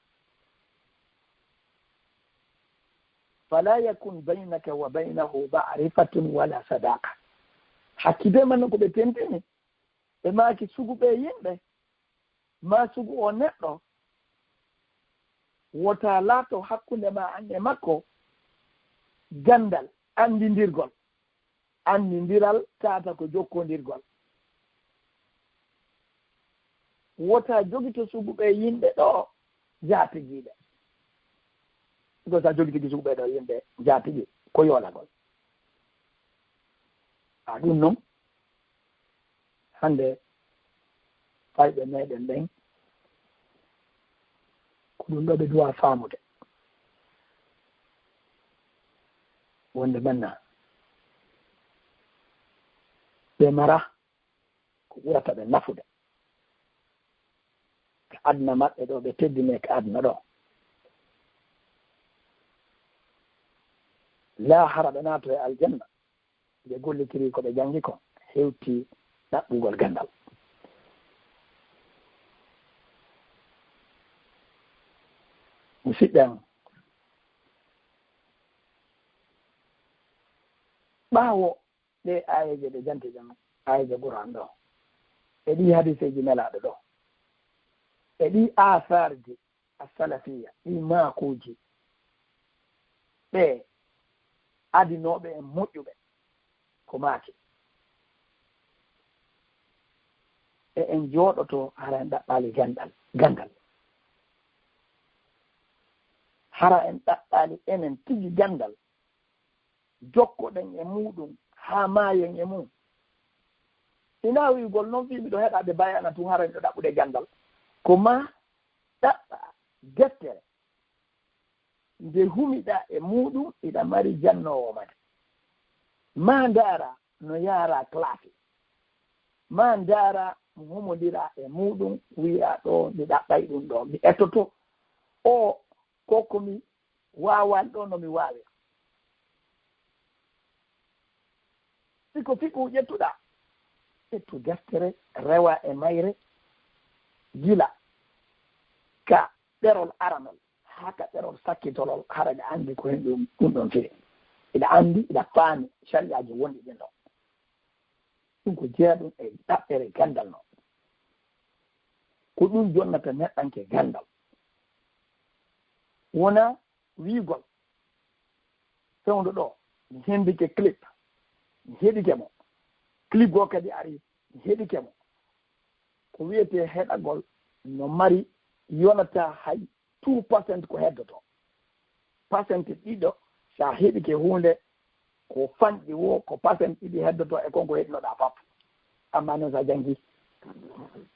Fala yakun baynaka wa baynahu ma'rifatun wala sadaqa. Hakkite man ko ɓe tentini, ɓe maaki sugu ɓe yimɓe, ma sugu o neɗɗo, wota laato hakkunde ma an e makko gandal, anndindirgol. Anndindiral tata ko jokkondirgol. Wota jogito sugu ɓe yimɓe ɗo jaatigiiɓe. Ko sa jogitigi sugu ɓe ɗo yimɓe jaatigi ko yoolagol. A ɗum noon, hannde fayɓe meɗen ɓen, ko ɗum ɗo ɓe duwa faamude. Wonde manna, ɓe mara ko ɓurata ɓe nafude ka aduna maɓɓe ɗo, ɓe teddine ka aduna ɗo. Laa hara ɓe naato e aljanna, ɓe gollitiri ko ɓe janngi kon, hewti ɗaɓɓugol ganndal. Musidɓe am, ɓaawo ɗee aayeeje ɗe janti ɗen, aayeeje Qur'an ɗo, e ɗii hadiiseeji Nelaaɗo ɗo, e ɗii aasaarji as-salafiyya, ɗii maakuuji, ɓe adinooɓe en moƴƴuɓe ko maaki, e en jooɗoto hara en ɗaɓɓaali ganndal, ganndal. Hara en ɗaɓɓaali enen tigi ganndal, jokkoɗen e muuɗum haa maayen e mum. Hinaa wi'ugol noon fii miɗo heɗaade bayaana tun, hara miɗo ɗaɓɓude ganndal. Ko maa ɗaɓɓaa deftere nde humiɗaa e muuɗum, hiɗa mari jannoowo ma nde. Maa ndaaraa no yaaraa classe. Maa ndaaraa mo humondiraa e muuɗum, wi'aa ɗoo mi ɗaɓɓay ɗum ɗoo, mi etoto oo ko ko mi waawaa ɗoo no mi waawira. Si ko fiqhu ƴettuɗaa, ƴettu deftere, rewaa e mayre, gila ka ɗerol aranol haa ka ɗerol sakkitolol, hara hiɗa anndi ko hen ɗum, ɗum ɗon firi. Hiɗa anndi, hiɗa faami sariyaaji wonɗi ɗin ɗon. Ɗum ko jeyaa ɗum e ɗaɓɓere ganndal non. Ko ɗum jonnata neɗɗanke ganndal. Wonaa wi'ugol fewndo ɗo, mi hendike clip, mi heɗike mo. Clip goo kadi ari, mi heɗike mo. Ko wi'etee heɗagol no mari, yonataa hay two percent ko heddoto. Percent ɗiɗo, sa heɗike huunde, ko fanɗi woo, ko percent ɗiɗi heddoto e kon ko heɗinoɗaa fop. Amma noon sa janngi,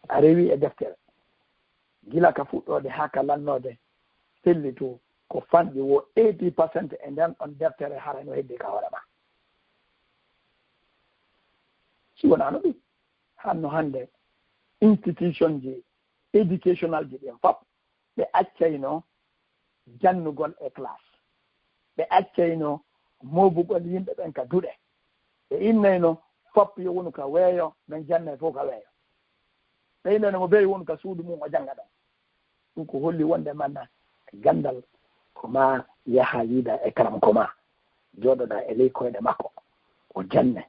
a rewi e deftere, gila ka fuɗɗoode haa ka lannoode, sellitu ko fanɗi woo eighty percent e nden ɗon deftere, hara no heddi ka hoore ma. Si wonaano ɗum, hanno hannde institution ji educational ji ɗin fop, ɓe accayno jannugol e classe. Ɓe accayno moobugol yimɓe ɓen ka duɗe. Ɓe innayno fop yo wonu ka weeyo, men jannay fof ka weeyo. Ɓe innayno mo beyi wonu ka suudu mum, o jannga ɗon. Ɗum ko holli wonde manna ganndal ko maa yaha yiida e karamoko maa, jooɗoɗaa e ley koyɗe makko, o janne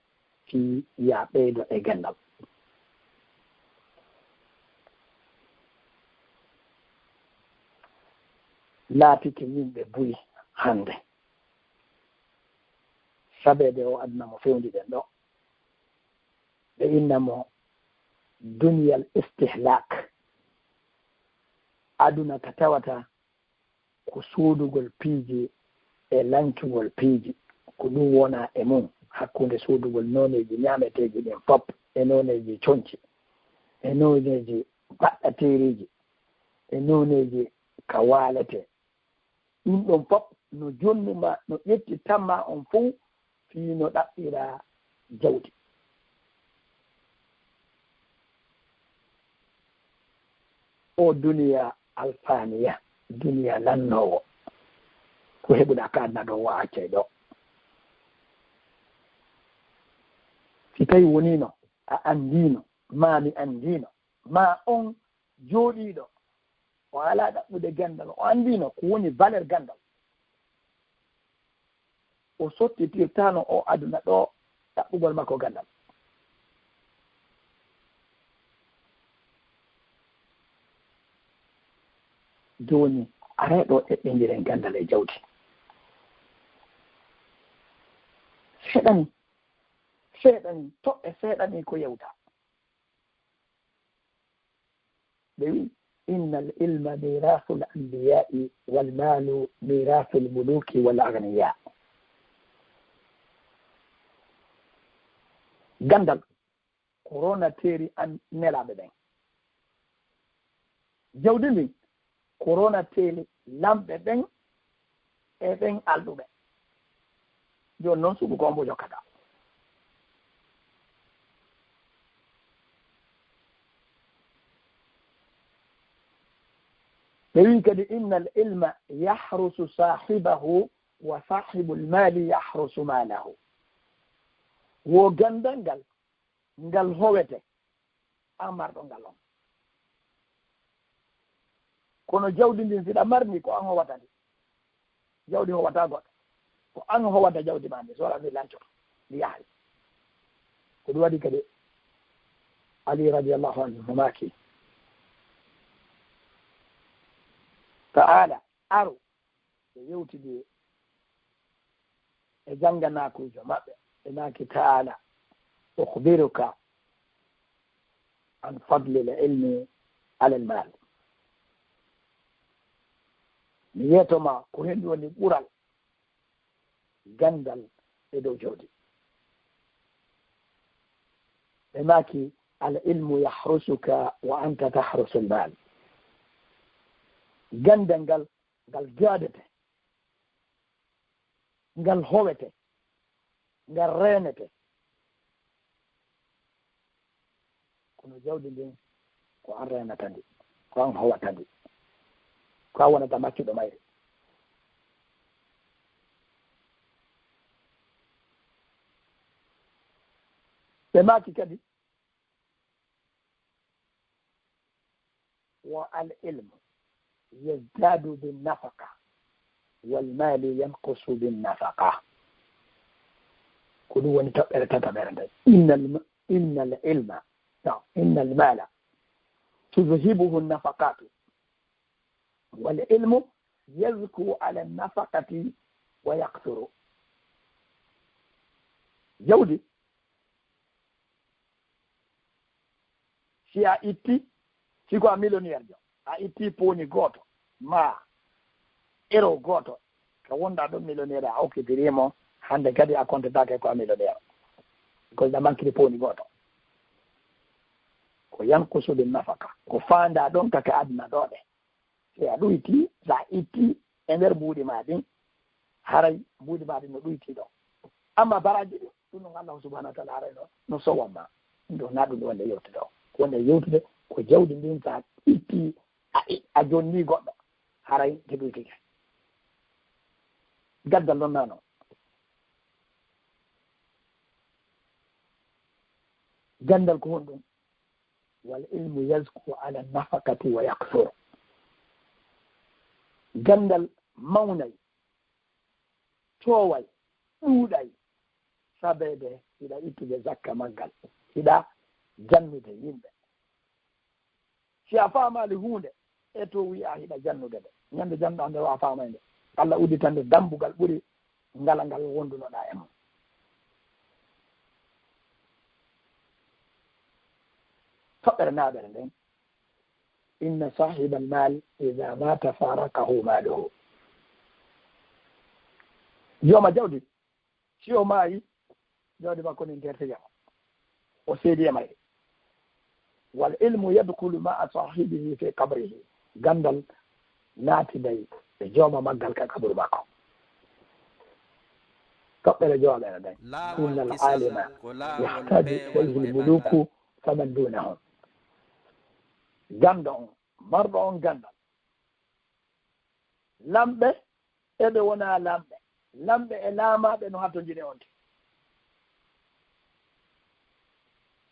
fii ya ɓeydo e ganndal. Laatike yimɓe buy hannde, sabeede o aduna mo fewndi ɗen ɗo. Ɓe inna mo duniyal istihlak, aduna ka tawata ko suudugol piiji e lancugol piiji, ko ɗum wona e mum, hakkunde suudugol nooneeji ñaameteeji ɗin fop, e nooneeji conci, e nooneeji baɗɗateeriiji, e nooneeji ka waaletee. Ɗum ɗon fof no jonnuma, no ƴetti tamma on fof fii no ɗaɓɓira jawdi. O duniya alfaaniya, duniya lannoowo, ko heɓuɗaa ka aduna ɗo, wo a accay ɗo. Si tawi woniino a anndiino, maa mi anndiino, maa on jooɗiiɗo, o alaa ɗaɓɓude ganndal, o anndiino ko woni valeur ganndal. O sottitirtaano o aduna ɗo ɗaɓɓugol makko ganndal. Jooni, aree ɗo eɓɓindiren ganndal e jawdi. Seeɗani, seeɗani, toɓɓe seeɗani ko yewta. Ɓe wi'i, "Innal ilma mirasul anbiya'i wal malu mirasul muluki wal agniya." Ganndal ko ronateeri an nelaaɓe ɓen. Jawdi ndin ko ronateeri lamɓe ɓen e ɓen alɗuɓe. Jooni noon, suɓu ko hombo jokkata. Ɓe wi'i kadi, "Innal ilma yahrusu sahibahu wa sahibul mali yahrusu malahu." Wo ganndal ngal, ngal howete an marɗo ngal on. Kono jawdi ndin, si ɗa mari ndi, ko an howata ndi. Jawdi howata goɗɗo. Ko an howata jawdi ma ndi, so wala ndi lancoto, ndi yahay. Ko ɗum waɗi kadi Ali radiyallahu anhu no maaki, "Ta'ala, aru." Ɓe yewtidi e jannganaakuujo maɓɓe, ɓe maaki, "Ta'ala, ukhbiruka an fadlil ilmi alal mal." Mi yeeto ma ko henɗum woni ɓural ganndal e dow jawdi. Ɓe maaki, "Al ilmu yahrusuka wa anta tahrusul mal." Ganndal ngal, ngal gaadete, ngal howete, ngal reenete. Kono jawdi ndin, ko an reenata ndi, ko an howata ndi, ko an wonata maccuɗo mayri. Ɓe maaki kadi, "Wa al ilmu yazdadu bin nafaqa, wal mali yanqusu bin nafaqa." Ko ɗum woni toɓɓere tataɓere nde. Innal, innal ilma, no, innal mala tuzhibuhu nafaqatu, wal ilmu yazku ala nafaqati wa yaqsuru. Jawdi, si a itti, si ko a millionnaire jo, a itti pooni gooto, ma euro gooto, ka wonɗa ɗon millionnaire, a okkitirii mo, hannde kadi a kontataake ko a millionnaire. Ko ɗa mankiri pooni gooto. Ko yanqusu bin nafaka, ko faandaa ɗon ka, ka aduna ɗo ɗe. Si a ɗoytii, si a ittii e nder mbuuɗi maa ɗin, haray mbuuɗi maa ɗin no ɗoytii ɗon. Amma baraaji ɗin, ɗum ɗon Allahu subhanahu wa ta'ala haray no, no sowan ma. Ɗum ɗon na ɗum wonde yewtude o. Ko wonde yewtude ko jawdi ndin, si a ittii, a, a jonnii goɗɗo, haray ndi ɗoytike. Ganndal non na non. Ganndal ko honɗum? Wal ilmu yazku ala nafaqati wa yaksur. Ganndal mawnay, tooway, ɗuuɗay, sabeede hiɗa ittude zakka maggal, hiɗa jannude yimɓe. Si a faamaali huunde, e to wi'a hiɗa jannude nde. Ñande janɗa nde, wa a faamay nde. Allah udditande dambugal ɓuri ngal ngal wondunoɗaa e mum. Toɓɓere naɓere nden, inna sahibal mal idha mata faraqahu maluhu. Jooma jawdi, si o maayi, jawdi makko ndin tertike mo. O seedi e mayri. Wal ilmu yadkhulu ma'a sahibihi fi qabrihi. Ganndal naatiday e jooma maggal ka qaburu makko. Toɓɓere jowaɓere nden, innal alima yahtaju ilayhi lmuluku faman dunahum. Ganndo on, marɗo on ganndal, lamɓe e ɓe wonaa lamɓe, lamɓe e laamaaɓe no hatonjini on tigi.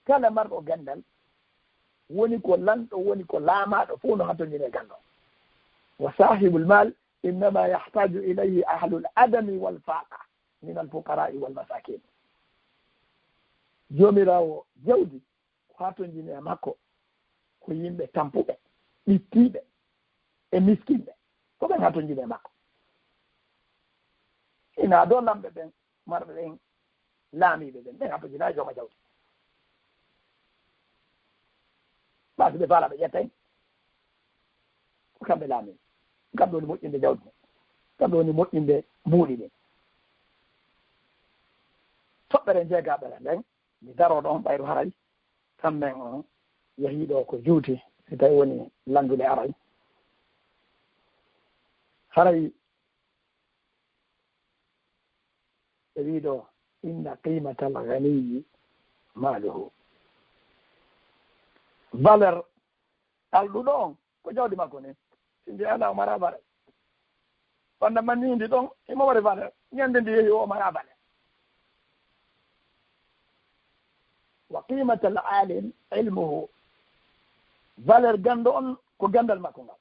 Kala marɗo ganndal, woni ko lanɗo, woni ko laamaaɗo, fof no hatonjini e ganndo. Wa sahibul mal innama yahtaju ilayhi ahlul adami wal faqa min al fuqarai wal masakin. Joomiraawo jawdi ko hatonjini e makko ko yimɓe tampuɓe, ɓittiiɓe e miskinɓe, ko ɓen hatonjini e makko. Ina do lamɓe ɓen, marɓe ɓen, laamiiɓe ɓen, ɓen hatonjina e jooma jawdi. Ɓaasi ɓe faala ɓe ƴetta en, ko kamɓe laamii, kamɓe woni moƴƴinde jawdi mum, kamɓe woni moƴƴinde mbuuɗi ɗin. Toɓɓere njeegaɓere nden, mi daro ɗon ɓayru haray kammen on yahii ɗo ko juuti, si tawi woni lanndude aray. Haray ɓe wii ɗo, inna qimatal ghaniyi maluhu. Valeur alɗuɗo on ko jawdi makko ni. Si mbiyaano o mara valeur. Wonde manni ndi ɗon, himo mari valeur. Ñande ndi yehi o mara valeur. Wa qimatal alim ilmuhu. Valeur ganndo on ko ganndal makko ngal.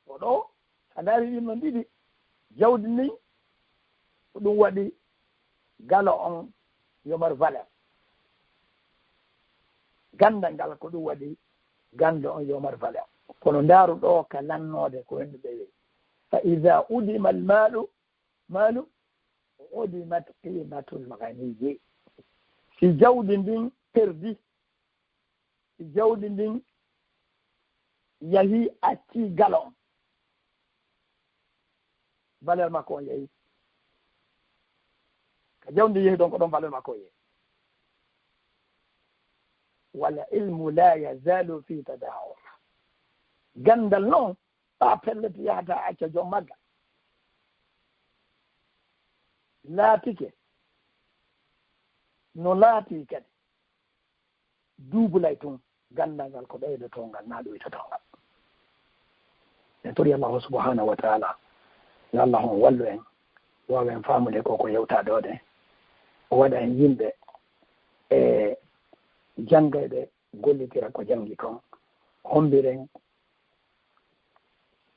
O ɗo, a ndaari ɗin non ɗiɗi. Jawdi ndin, ko ɗum waɗi galo on yo mar valeur. Ganndal ngal ko ɗum waɗi ganndo on yo mar valeur. Kono ndaaru ɗo ka lannoode ko hendu ɓe wi. Fa ida udima al malu, malu, udimat qimatul ghaniyi. Si jawdi ndin perdi, si jawdi ndin yahi acci galo on, valeur makko on yahi. Ka jawdi ndin yahi ɗon ko ɗon valeur makko on yahi. Wal ilmu la yazalu fi tadahur. Ganndal non, ɓa pellet yahata acca joom maggal. Laatike no laati kadi. Duubulay tun ganndal ngal ko ɓeydotongal, naa ɗoytotongal. En tori Allahu subhanahu wa taala, yo Allah on wallu en, waawa en faamude ko ko yewtaa ɗo de, o waɗa en yimɓe e janngayɓe, gollitira ko janngi kon, hombiren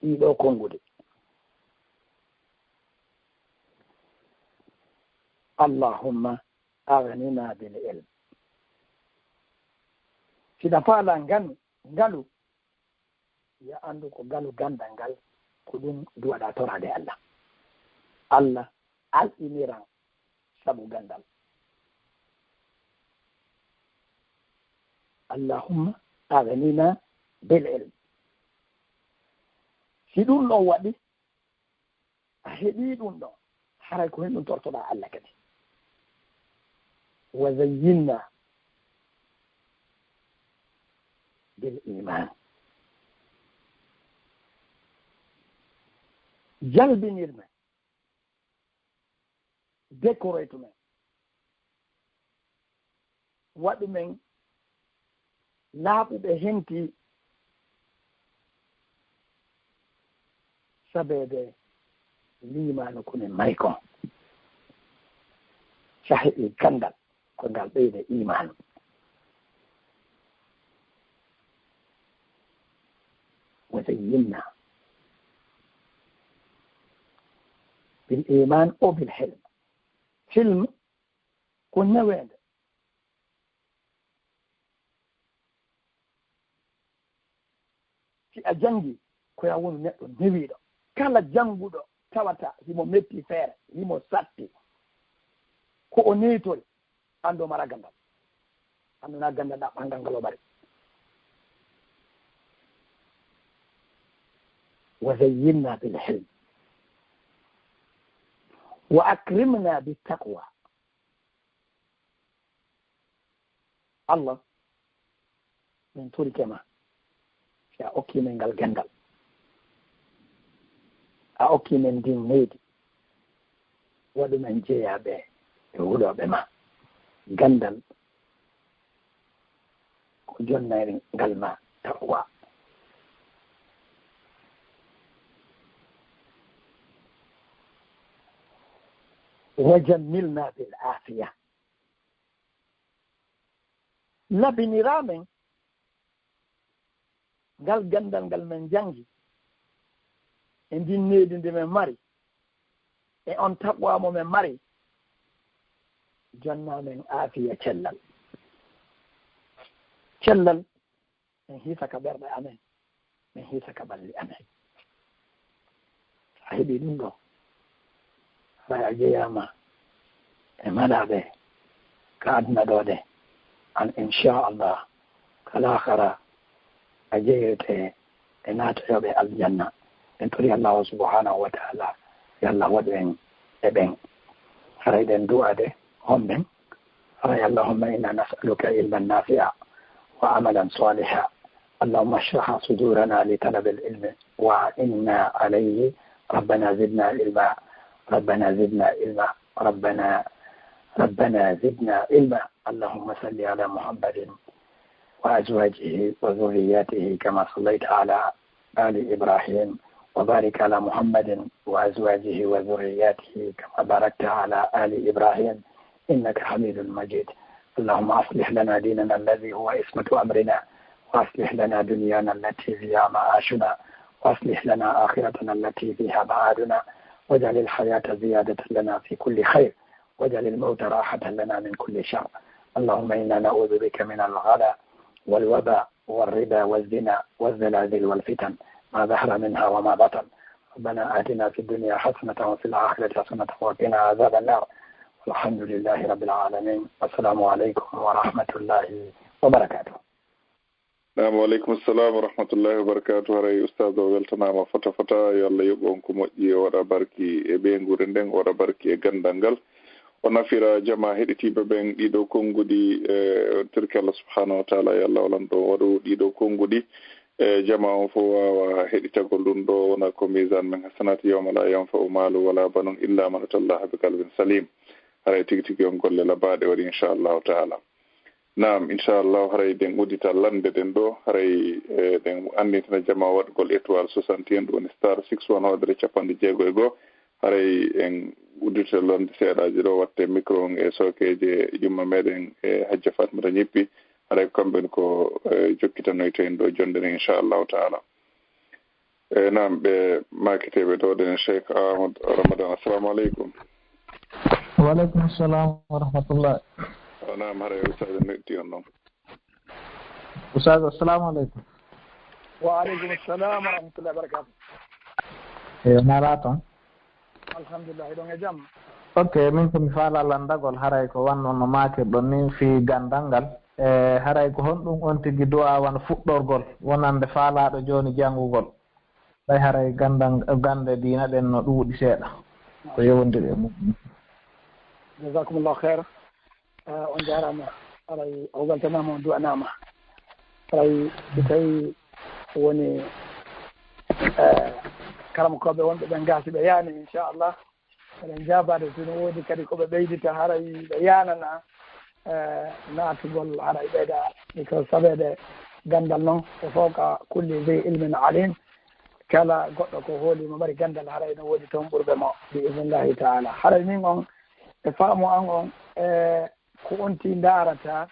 ɗii ɗoo konnguɗi. Allahumma aghnina bil ilm. Siɗa faala nganu, ngalu, ya anndu ko ngalu ganndal ngal, ko ɗum duwaɗa toraade Allah. Allah alɗiniran sabu ganndal. Allahumma aghnina bil ilm. Si ɗum ɗon waɗi, a heɓii ɗum ɗon, haray ko hen ɗum tortoɗaa Allah kadi. Wa zayyinna bil iman. Jalbinir men, décorate men, waɗu men laaɓuɓe henti sabeede liimaanu ko min mari kon. Sa heɓi ganndal, ko ngal ɓeyde iimaanu. Wa zayyinna bil iman o bil hilm. Hilm ko neweende. Si a janngi, ko ya wonu neɗɗo newiiɗo. Kala jannguɗo tawata himo metti feere, himo satti, ko o neytori, anndu o mara ganndal. Anndu na ganndal ɗaɓɓangal ngal o mari. Wa zayyinna bil hilm. Wa akrimna bit taqwa. Allah, min torike ma, si a okki men ngal ganndal. a okki men ndin nehdi, waɗu men jeyaaɓe e hulooɓe ma. Ganndal ko jonnayre ngal ma taqwa. Wa jammilna bil afiya. Labiniraa men ngal ganndal ngal men janngi, e ndin nehdi ndi men mari, e on taqwa mo men mari, jonna men aafiya, cellal. Cellal, men hisa ka ɓerɗe amen, men hisa ka ɓalli amen. A heɓi ɗum ɗo, haray a jeyaama e malaaɓe ka aduna ɗo ɗe, an inchallah ka laakara a jeyete e naatoyooɓe aljanna. En tori Allahu subhanahu wa taala yo Allah waɗu en e ɓen. Haray ɗen du'ade honɓen? Haray, اللهم إنا نسألك علما نافعا وعملا صالحا. اللهم اشرح صدورنا لطلب العلم وأعنا عليه. ربنا زدنا علما. ربنا زدنا علما. ربنا، ربنا زدنا علما. اللهم صل على محمد وأزواجه وذرياته كما صليت على آل إبراهيم، وبارك على محمد وأزواجه وذرياته كما باركت على آل إبراهيم إنك حميد مجيد. اللهم أصلح لنا ديننا الذي هو عصمة أمرنا، وأصلح لنا دنيانا التي فيها معاشنا، وأصلح لنا آخرتنا التي فيها معادنا، واجعل الحياة زيادة لنا في كل خير، واجعل الموت راحة لنا من كل شر. اللهم إنا نعوذ بك من الغلا والوبا والربا والزنا والزلازل والفتن ما ظهر منها وما بطن. ربنا آتنا في الدنيا حسنة وفي الآخرة حسنة وقنا عذاب النار. والحمد لله رب العالمين. والسلام عليكم ورحمة الله وبركاته. Naam, wa aleykum salam wa rahmatullahi wa barakatuh. Haray ustaas o weltanaama fota fota. Yo Allah yoɓ on ko moƴƴi, o waɗa barki e ɓeynguure nden, o waɗa barki e ganndal ngal, o nafira jama heɗitiiɓe ɓen. Ɗiɗo konnguɗi, e, tirki Allah subhanahu wa taala, yo Allah walan ɗo waɗu ɗiɗo konnguɗi, e, jama on fof waawa heɗitagol ɗum ɗo, wona ko misan men hasanat yawma la yanfa'u malu wala banun illa man atallaha bi qalbin salim. Haray tigi tigi on golle labaaɗe waɗi, inchallahu taala. Naam, inchallah, haray ɗen uddita lannde ɗen ɗo, haray, e, ɗen anndintina jama waɗgol étoile soixante et un, ɗum woni star six one, hoodere capanɗe jeego e goo. Haray en uddita lannde seeɗaaji ɗo, watte micro on e sookeeje yumma meɗen e Hajja Fatmata Ñippi. Haray ko kamɓe ko, e, jokkitanoyto en ɗo jonde nden, inchallahu taala. E, naam, ɓe maakiteeɓe ɗo ɗen, Cheikh Ahmad Ramadan. Assalamu aleykum. Wa aleykum salam wa rahmatullah. O, naam, haray ustaas en neɗɗi on ɗon. Ustaas, assalamu aleykum. Wa aleykum salam wa rahmatullahi wa barakatuh. Eyo, nala toon. Alhamdulillah, hiɗon e jam? Ok, min ko mi faala lanndagol, haray ko wanno no maakirɗon ni fii ganndal ngal. E haray ko honɗum on tigi du'aa wano fuɗɗorgol wonande faalaaɗo jooni janngugol? Ɓay haray ganndal, gannde diina ɗen no ɗuuɗi seeɗa. Ko yowondiri e muɗum. Jazakumullahu khair. Eh, on jaaraama. Haray o weltanaama, on du'anaama. Haray si tawi woni, eh, karamokooɓe wonɓe ɓen gaasi ɓe yaani, inchallah. Eɗen jaabaade, so no woodi kadi ko ɓe ɓeydita, haray ɓe yaanana, eh, naatugol, haray ɓeyda, ko sabeede ganndal non, ko fawqa kulli zi ilmin alim. Kala goɗɗo ko hooli mo mari ganndal, haray no woodi toon ɓurɓe mo, bi iznillahi taala. Haray min on, e faamu an on, e ko on tii ndaarata,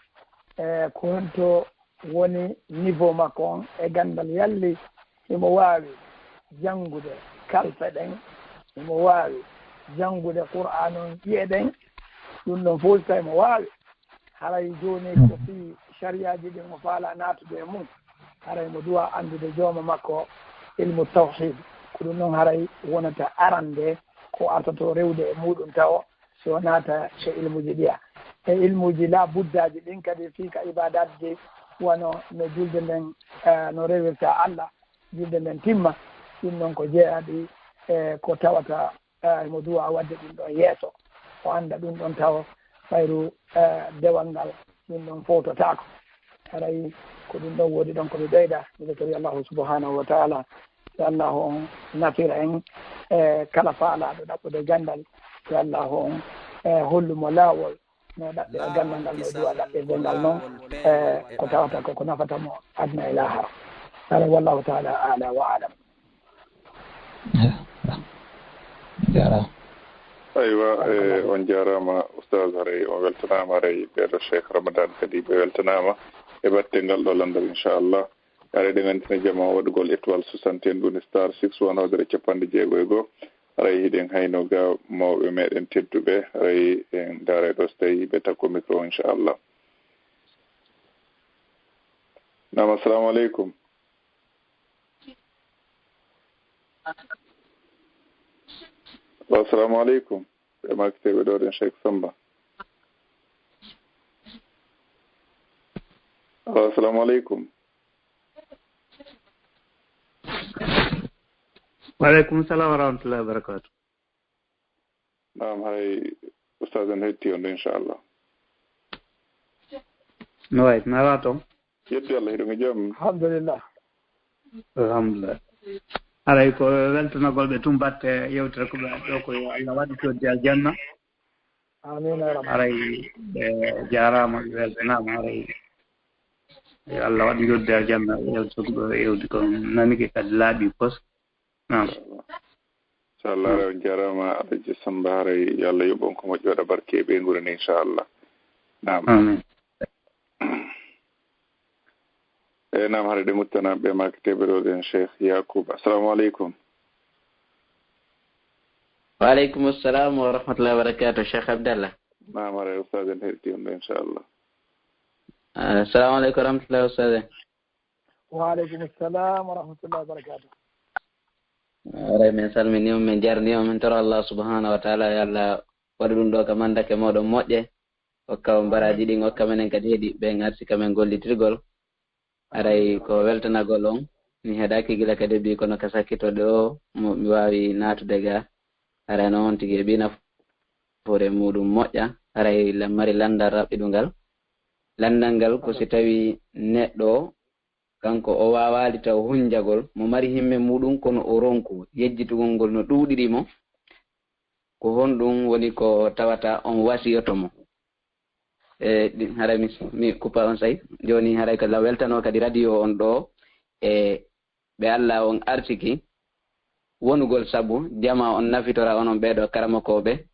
e ko honto woni niveau makko on e ganndal, yalli himo waawi janngude kalfe ɗen, himo waawi janngude Qur'aan on, ƴi'e ɗen, ɗum ɗon fof si tawi mo waawi. Haray jooni ko fii sariyaaji ɗin mo faala naatude e mum, haray mo duwa anndude jooma makko ilmu tawhid. Ko ɗum ɗon haray wonata arande ko artoto rewde e muɗum tawo si o naata e ilmuuji ɗiya. E ilmuuji laa buddaaji ɗin kadi fii ka ibaadaatji, wano no julde nden, eh, no rewirta Allah, julde nden timma. Ɗum ɗon ko jeyaɗi e ko tawata, eh, himo duwa waɗde ɗum ɗon yeeso. O annda ɗum ɗon tawo, ɓayru, eh, dewal ngal ɗum ɗon fowtotaako. Haray ko ɗum ɗon woodi ɗon ko mi ɓeyda, miɗo tori Allahu subhanahu wa taala, yo Allahu on nafira en, E kala faalaaɗo ɗaɓɓude ganndal, yo Allaahu on e hollu mo laawol no ɗaɓɓe ganndal ngal, no duwa ɗaɓɓirde ngal noon, e ko tawata ko ko nafata mo aduna e laahara. Hara, wallahu taala ala wa alam. Jaaraama. Aywa, e, on jaaraama Oustaz, haray on weltanaama, haray ɓeeɗo Cheikh Ramadan kadi ɓe weltanaama e batte ngal ɗo lanndal, inchallah. Haray ɗen anndina jamaa waɗugol étoile soixante et un ɗum star six one hodere capanɗe jeego e goo. Haray hiɗen hayno ga mawɓe meɗen tedduɓe, haray en ndaara ɗo so tawi ɓe takko micro, inchallah. Naam, assalamu aleykum. Assalamu aleykum. Ɓe makiteɓe ɗo ɗen Cheikh Samba. Assalamu aleykum. Wa aleykum salam wa rahmatullahi wa barakatuh. Naam, haray Oustaz en hetti on ɗo, inchallah. No wayi, no alaa toon? Yetti Allah, hiɗo e jam. Alhamdulillah. Alhamdulillah. Haray ko weltanagol ɓe tun batte yewtere ko ɓe ɗo ko yo Allah waɗu coddi aljanna. Amin ya rabbi. Haray ɓe jaaraama, ɓe weltanaama, haray yo Allah waɗu coddi aljanna. Yewtude ko ɓe yewti ko nanike kadi laaɓi pos. Naam. Inchallah, haray on jaaraama Alhaji Samba, haray yo Allah yoɓ on ko moƴƴi, waɗa barke e ɓeynguure nde, inchallah. Naam. Amin. E naam, haray ɗe muttana ɓe makiteɓe ɗo ɗen Cheikh Yacoub. Assalamu aleykum. Wa aleykum assalam wa rahmatullahi wa barakatuh, Cheikh Abdallah. Naam, haray Oustaz en hetti on ɗo, inchallah. Assalamu aleykum wa rahmatullahi, Oustaz en. Wa aleykum assalam wa rahmatullahi wa barakatuh. Haray min salmini on, min jarni on, min toro Allah subhanahu wa taala yo Allah waɗu ɗum ɗo ka mandake moɗon moƴƴe, hokka on baraji ɗin, hokka menen kadi heɗi ɓen arsika men gollitirgol. Haray ko weltanagol on, mi heɗaki gila ka debbi, kono ka sakkitoɗe o mo mi waawi naatude ga. Haray no on tigi heɓi nafoore muɗum moƴƴa, haray la-, mari landal raɓɓiɗungal. Landal ngal ko si tawi neɗɗo kanko o waawaali taw hunjagol, mo mari himme muɗum kono o ronku yejjitugol ngol no ɗuuɗiri mo, ko honɗum woni ko tawata on wasiyoto mo? E ɗi-, haray mi, mi kuppa on say. Jooni haray ko la weltano kadi radio on ɗo e ɓe Allah on arsiki wonugol sabu jama on nafitora onon ɓeeɗo karamokooɓe.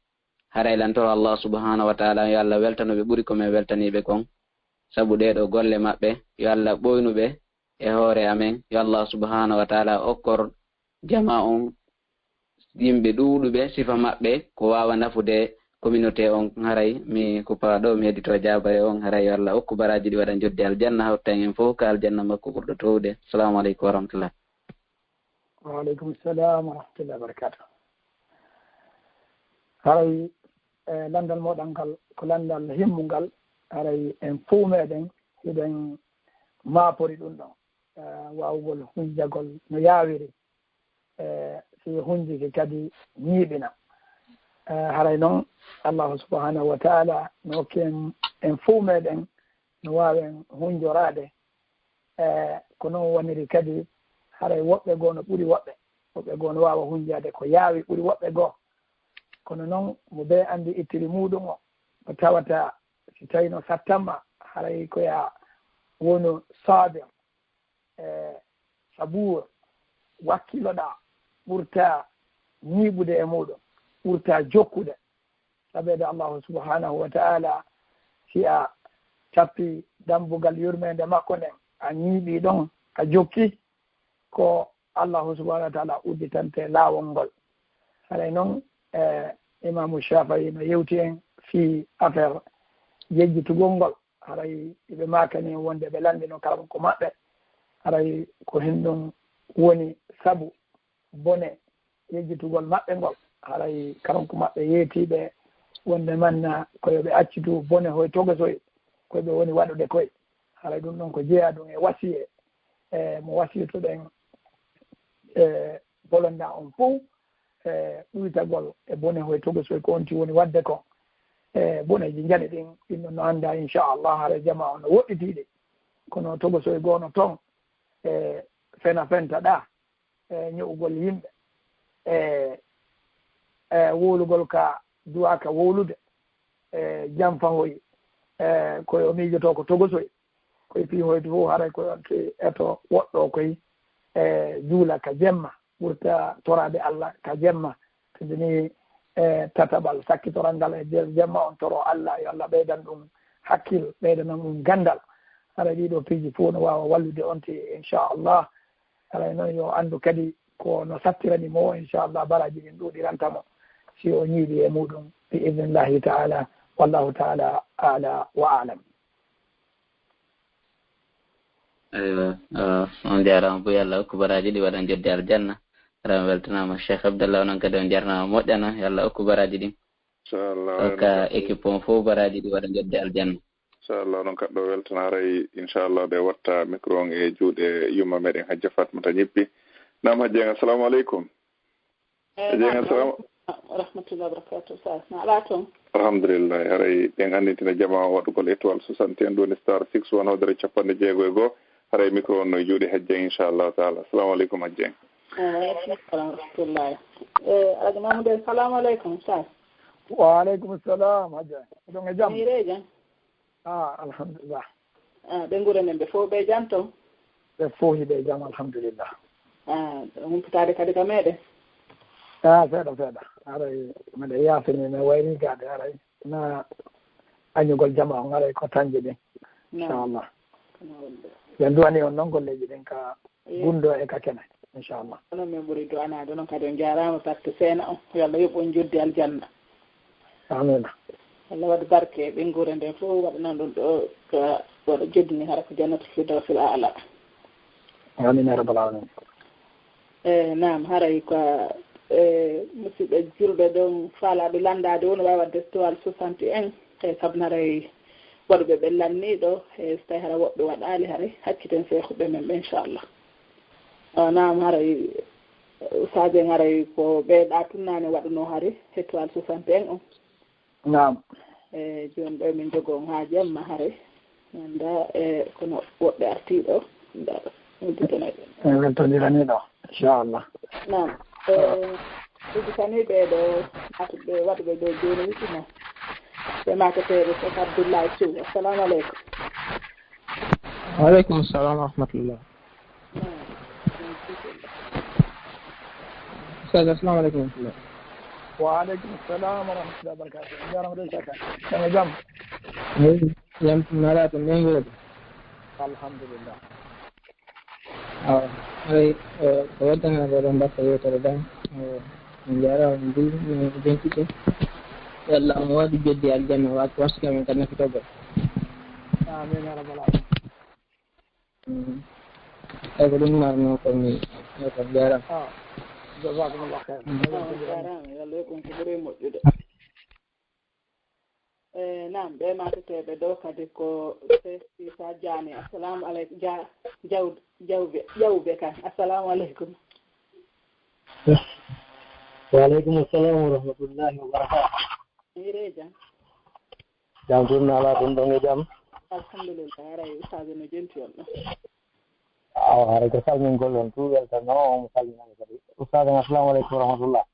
Haray lan toro Allah subhanahu wa taala yo Allah weltano ɓe ɓuri ko men weltaniiɓe kon. Sabu ɗee ɗo golle maɓɓe, yo Allah ɓoynu ɓe e hoore amen. Yo Allah subhanahu wa taala okkor jama on yimɓe ɗuuɗuɓe sifa maɓɓe ko waawa nafude communauté on. Haray mi kuppa ɗo, mi heddito jaabare on. Haray yo Allah okku baraji ɗi waɗa joddi aljanna, hawta en fof ka aljanna makko ɓurɗo towde. Assalamu aleykum wa rahmatullah. Wa aleykum salam wa rahmatullahi wa barakatuh. Haray e landal moɗon ngal ko landal himmungal. Haray en fof meɗen hiɗen maapori ɗum ɗon, e, waawugol hunjagol no yaawiri. E, si hunjike kadi ñiiɓina. E, haray noon Allahu subhanahu wa taala no hokki en, en fof meɗen no waawen hunjoraade. E, ko noon woniri kadi, haray woɓɓe goo no ɓuri woɓɓe, woɓɓe goo no waawa hunjaade ko yaawi ɓuri woɓɓe goo. Kono noon mo bee anndi ittiri muuɗum o, mo tawata si tawino sattanma, haray ko ya wonu sabir, e, sabuur, wakkiloɗaa, ɓurta ñiiɓude e muuɗum, ɓurta jokkude. Sabeede Allahu subhanahu wa taala, si a tappi dambugal yurmeende makko nden, a ñiiɓi ɗon, a jokki, ko Allahu subhanahu wa taala udditante laawol ngol. Haray noon, e, Imaamu Shafi'i no yewti en fii affaire yejjitugol ngol. Haray iɓe maakani en wonde ɓe lanndino karamoko maɓɓe. Haray ko hinɗum woni sabu bone yejjitugol maɓɓe ngol. Haray karamoko maɓɓe yeetiiɓe wonde manna ko yo ɓe accitu bone hoy togosoy koy ɓe woni waɗude koy. Haray ɗum ɗon ko jeyaa ɗum e wasiye, e, mo wasiytuɗen, e, bolonda on fof, e, ɗuytagol e bone hoy togosoy ko on ti woni waɗde kon. E, boneji njani ɗin, ɗin ɗon no annda, inchallah, haray jama on no woɗɗitiiɗi. Kono togosoy goo no toon, e, fena fentaɗaa, e, ño'ugol yimɓe. e e wowlugol ka duwa ka wowlude, e janfahoy, e koye o miijotoo ko togosoy, koye piihoyde fof haray koye on eto woɗɗo koye e juula ka jemma, ɓurta toraade Allah ka jemma, tedini e tataɓal sakkitoral ngal e jemma on toro Allah, yo Allah ɓeydan ɗum hakkil, ɓeydanan ɗum ganndal. Haray ɗiɗo piiji fof no waawa wallude on ti, inchallah. Haray noon yo anndu kadi ko no sattirani mo o, inchallah, baraaji ɗin ɗuuɗiranta mo si o ñiiɓi e muɗum bi idnillahi taala. Wallahu taala ala wa alam. Eywa, on jaaraama bo yo Allah okku baraaji ɗi waɗan jodde aljanna. Haray on weltanaama Cheikh Abdallah, onon kadi on jarnaama moƴƴana, yo Allah okku baraaji ɗin. Inchallah. Ka équipe on fof baraaji ɗi waɗa jodde aljanna. Inchallah, onon kadi ɗo weltana haray inchallah ɓe watta micro on e juuɗe yumma meɗen Hajja Fatmata Ñippi. Naam Hajja en, assalamu aleykum. Hajja en, assalamu. Rahmatullah barakatuh. Sa na ala toon. Alhamdulillah, haray ɗen anndintina jama o waɗugol étoile soixante et un ɗum woni star six one hodere capanɗe jeego e goo. Haray micro on no e juuɗe Hajja en inchallahu taala. Assalamu aleykum Hajja en. Wa aleykum salam wa rahmatullah. E Alhaji Mamoudou en, salamu aleykum. Sa. Wa aleykum salam Hajja. Oɗon e jam? Mireeja. Ah, alhamdulillah. Ah, ɓe ngure men ɓe fof ɓe jam toon? Ɓe fof hiɓe e jam alhamdulillah. Ah, humpitaade kadi ka meɗen? Ah, seeɗa seeɗa. Haray meɗen yaafini men wayri gaade haray. Na añugol jama on haray ko tañde ɗin. Inchallah. Ɓe duwani on noon golleeji ɗin ka Gunndoo e ka kene, inchallah. Onon min ɓuri du'anaade, onon kadi on njaaraama, Patte Seena on, yo Allah yoɓ on njoɓdi aljanna. Amiina. Allah waɗ barke e ɓeynguure ndee fof, waɗa noon ɗum ɗo ka waɗa joɗni hara ko Jannatul Firdawsil Aala. Amiina yaa rabbal aalamiina. Eey naam, haray ko e musidɗo julɗo ɗon faalaaɗo lanndaade woni waawi waɗde étoile soixante et un, eey sabu no haray waɗuɓe ɓe lannii ɗo, eey so tawii hara woɓɓe waɗaali haray hakkiten seekuɓe men ɓe inchallah. Naam, haray ustaas en haray ko ɓee ɗaa tun naane waɗunoo hari étoile soixante et un on. Naam. E jooni ɗo min njogoo on haa jemma haray. Mi anndaa e kono woɓɓe artii ɗo. Ndaa udditana ɓe. En weltondiranii ɗo inchallah. Naam. E udditanii ɓee ɗo waɗuɓe ɗo jooni witino. Ɓe maaketeeɓe Seek Abdullahi Sow. Assalamu aleykum. Wa aleykum salam wa rahmatullah. Ustaz, assalamu aleykum wa rahmatullah. Wa aleykum salam wa rahmatullah wa barakatuh. Jarama de Saka. Jam e jam. Jam nara to men ngol. Alhamdulillah. Awa, hay ko waddana ko ɗon mbatta yewtere ɗon. Min njaaraama min ndu min jenkike. Yo Allah mo waɗi jeddi aljanna waɗ waskam en kadi nafitogol. Amin ya rabbal alamin. Eyi ko ɗum marno ko mi ko jaaraama. Jazakumullah khair. Jaaraama, yo Allah yoɓ on ko ɓuri moƴƴude. E naam, ɓe maateteeɓe ɗo kadi ko Seek Isa Jaane. Assalamu aleykum. Ja, jaw, jawbe, jawbe kan. Assalamu aleykum. Wa aleykum assalam wa rahmatullahi wa barakatuh. Hiireeja. Jam tun alaa tun ɗon e jam. Alhamdulillah, haray ustaajo no jenti on ɗo. Awa haray ko salmingol on tu weltanoo on salminaama kadi. Ustaajo assalamu aleykum wa rahmatullah.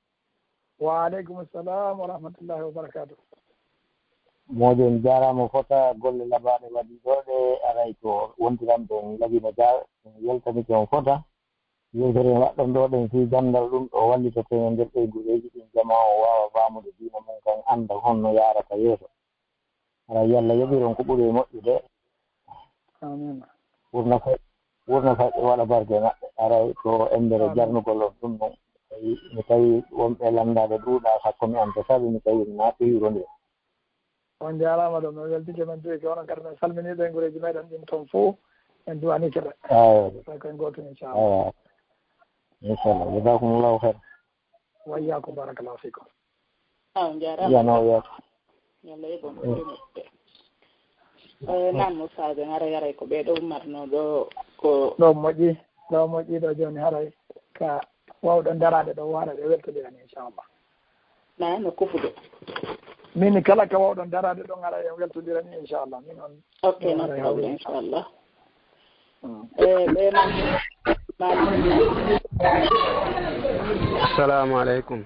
Wa aleykum salam wa rahmatullahi wa barakatuh. Moƴƴo on jaaraama fota golle labaaɗe waɗi ɗo ɗe aray ko wondiranɓe en labino jaar en yeltanike on fota. Yewtere en waɗɗon ɗo ɗen fii ganndal ɗum ɗo wallitoten e nder ɓeynguureeji ɗin jamaa on waawa faamude diina mum kan annda honno yaarata yeeso. Hara yalla yoɓiron ko ɓuri e moƴƴude. Amin. Wurna fay wurna fay ɓe waɗa barke e maɓɓe haray ko embere jarnugol on ɗum ɗon. Mi tawi wonɓe lanndaaɓe ɗuuɗaa sakko mi anta sabi mi tawi mi naati hiwrondiron. On jaaraama ɗo, min weltike, min duwike onon kadi, min salminii ɓeynguureeji meeɗen ɗin toon fof, min duwanike ɓe. Eeyo. Tawi ko en gootum, inchallah. Eeyo. Inchallah. Jazakumullahu khair. Wa iyyakum, barakallahu fikum. Aw, jaaraama. Yano yano. Yalla yoɓ on ko ɗum. Eh, naam, Moussa Dieng, haray, haray ko ɓee ɗo ummatnoo ɗo ko. Ɗo moƴƴi, ɗo moƴƴi ɗo jooni, haray ka waawɗon daraade ɗo, haray ɓe weltondiranii, inchallah. Na no kufude. Min kala ka waawɗon daraade ɗon, haray en weltondiranii, inchallah. Min on. Ok, no problem, inchallah. Eh, ɓe man, man. Assalamu aleykum.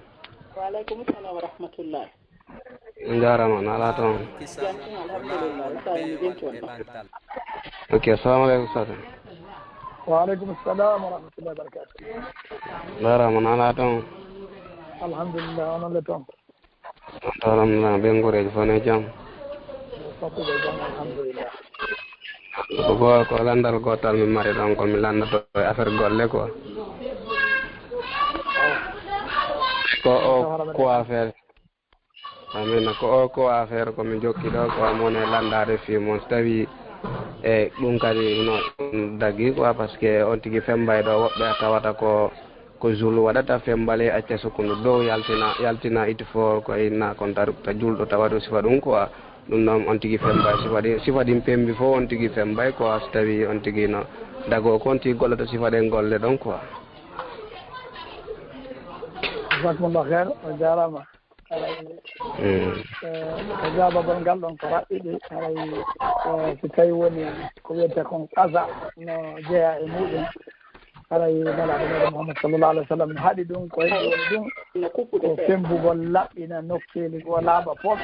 Wa aleykum salam wa rahmatullah. On njaaraama, on alaa toon? Jam tan, alhamdulillah. Ustaz, mi jenti on. Ok, assalamu aleykum, Ustaz. Wa aleykum salam wa rahmatullahi wa barakatuh. Njaaraama, on alaa toon? Alhamdulillah, onon le toon? On to, alhamdulillah, ɓe ngureeji fof ne jam? Fof ko jam, alhamdulillah. Ko, ko lanndal gootal mi mari ɗoon, ko mi lanndoto e affaire golle quoi. Ko o ko affaire, amin, ko o ko affaire ko mi jokki ɗo, ko am woni e lanndaade fii mon, so tawii e ɗum kadi no ɗum dagi quoi, parce que on tigi femmbay ɗo, woɓɓe a tawata ko, ko Zulu waɗata, femmbale acca sukkundu dow, yaltina, yaltina iti fof, ko inna kon darukta julɗo tawa ɗo sifa ɗum quoi. Ɗum noon on tigi femmbay, sifa ɗin, sifa ɗin pemmbi fof on tigi femmbay quoi, so tawii on tigi no dagoo kon tigi gollata sifa ɗen golle ɗon quoi. Jazakumullah khair, on jaaraama. Haray, Mm. eh, ko jaabagol ngal ɗon ko raɓɓiɗi. Haray, eh, so tawi woni ko wiyetee kon qada no jeyaa e muɗum, haray Nelaaɗo meɗen Muhammad sallallahu alaihi wa sallam no haɗi ɗum, ko heɓi woni ɗum ko femmbugol laɓɓina nokkeeli goo laaɓa pol,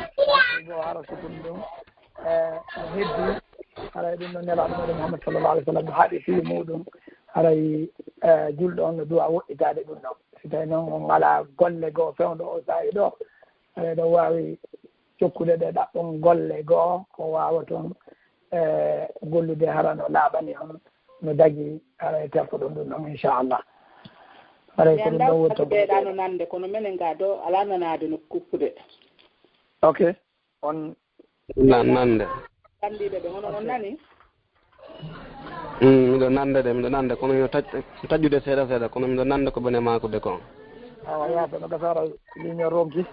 goo hara sukun ɗum, eh, no heddi. Haray ɗum noon Nelaaɗo meɗen Muhammad sallallahu alaihi wa sallam no haɗi fii muɗum. Haray, eh, julɗo on no duwa woɗɗitaade ɗum ɗon. Si tawi noon on alaa golle goo fewndo o saa'i ɗo, aɗa waawi jokkude ɗe ɗaɓɓon golle goo, ko waawa toon, e, gollude hara no laaɓani on, no dagi, hara e terko ɗum ɗum ɗon, inchallah. Haray ko ɗum ɗon woni toon. Ɓeeɗa no nande, kono menen ga ɗo alaa nanaade no kuppude. Ok. On Na-, nande. Anndiiɓe ɓe, hono on nani? Mm, miɗo nande de, miɗo nande, kono miɗo taƴ-, taƴude seeɗa seeɗa, kono miɗo nande ko bone maakude kon. Awa, yaasa no gasara ligne ronki.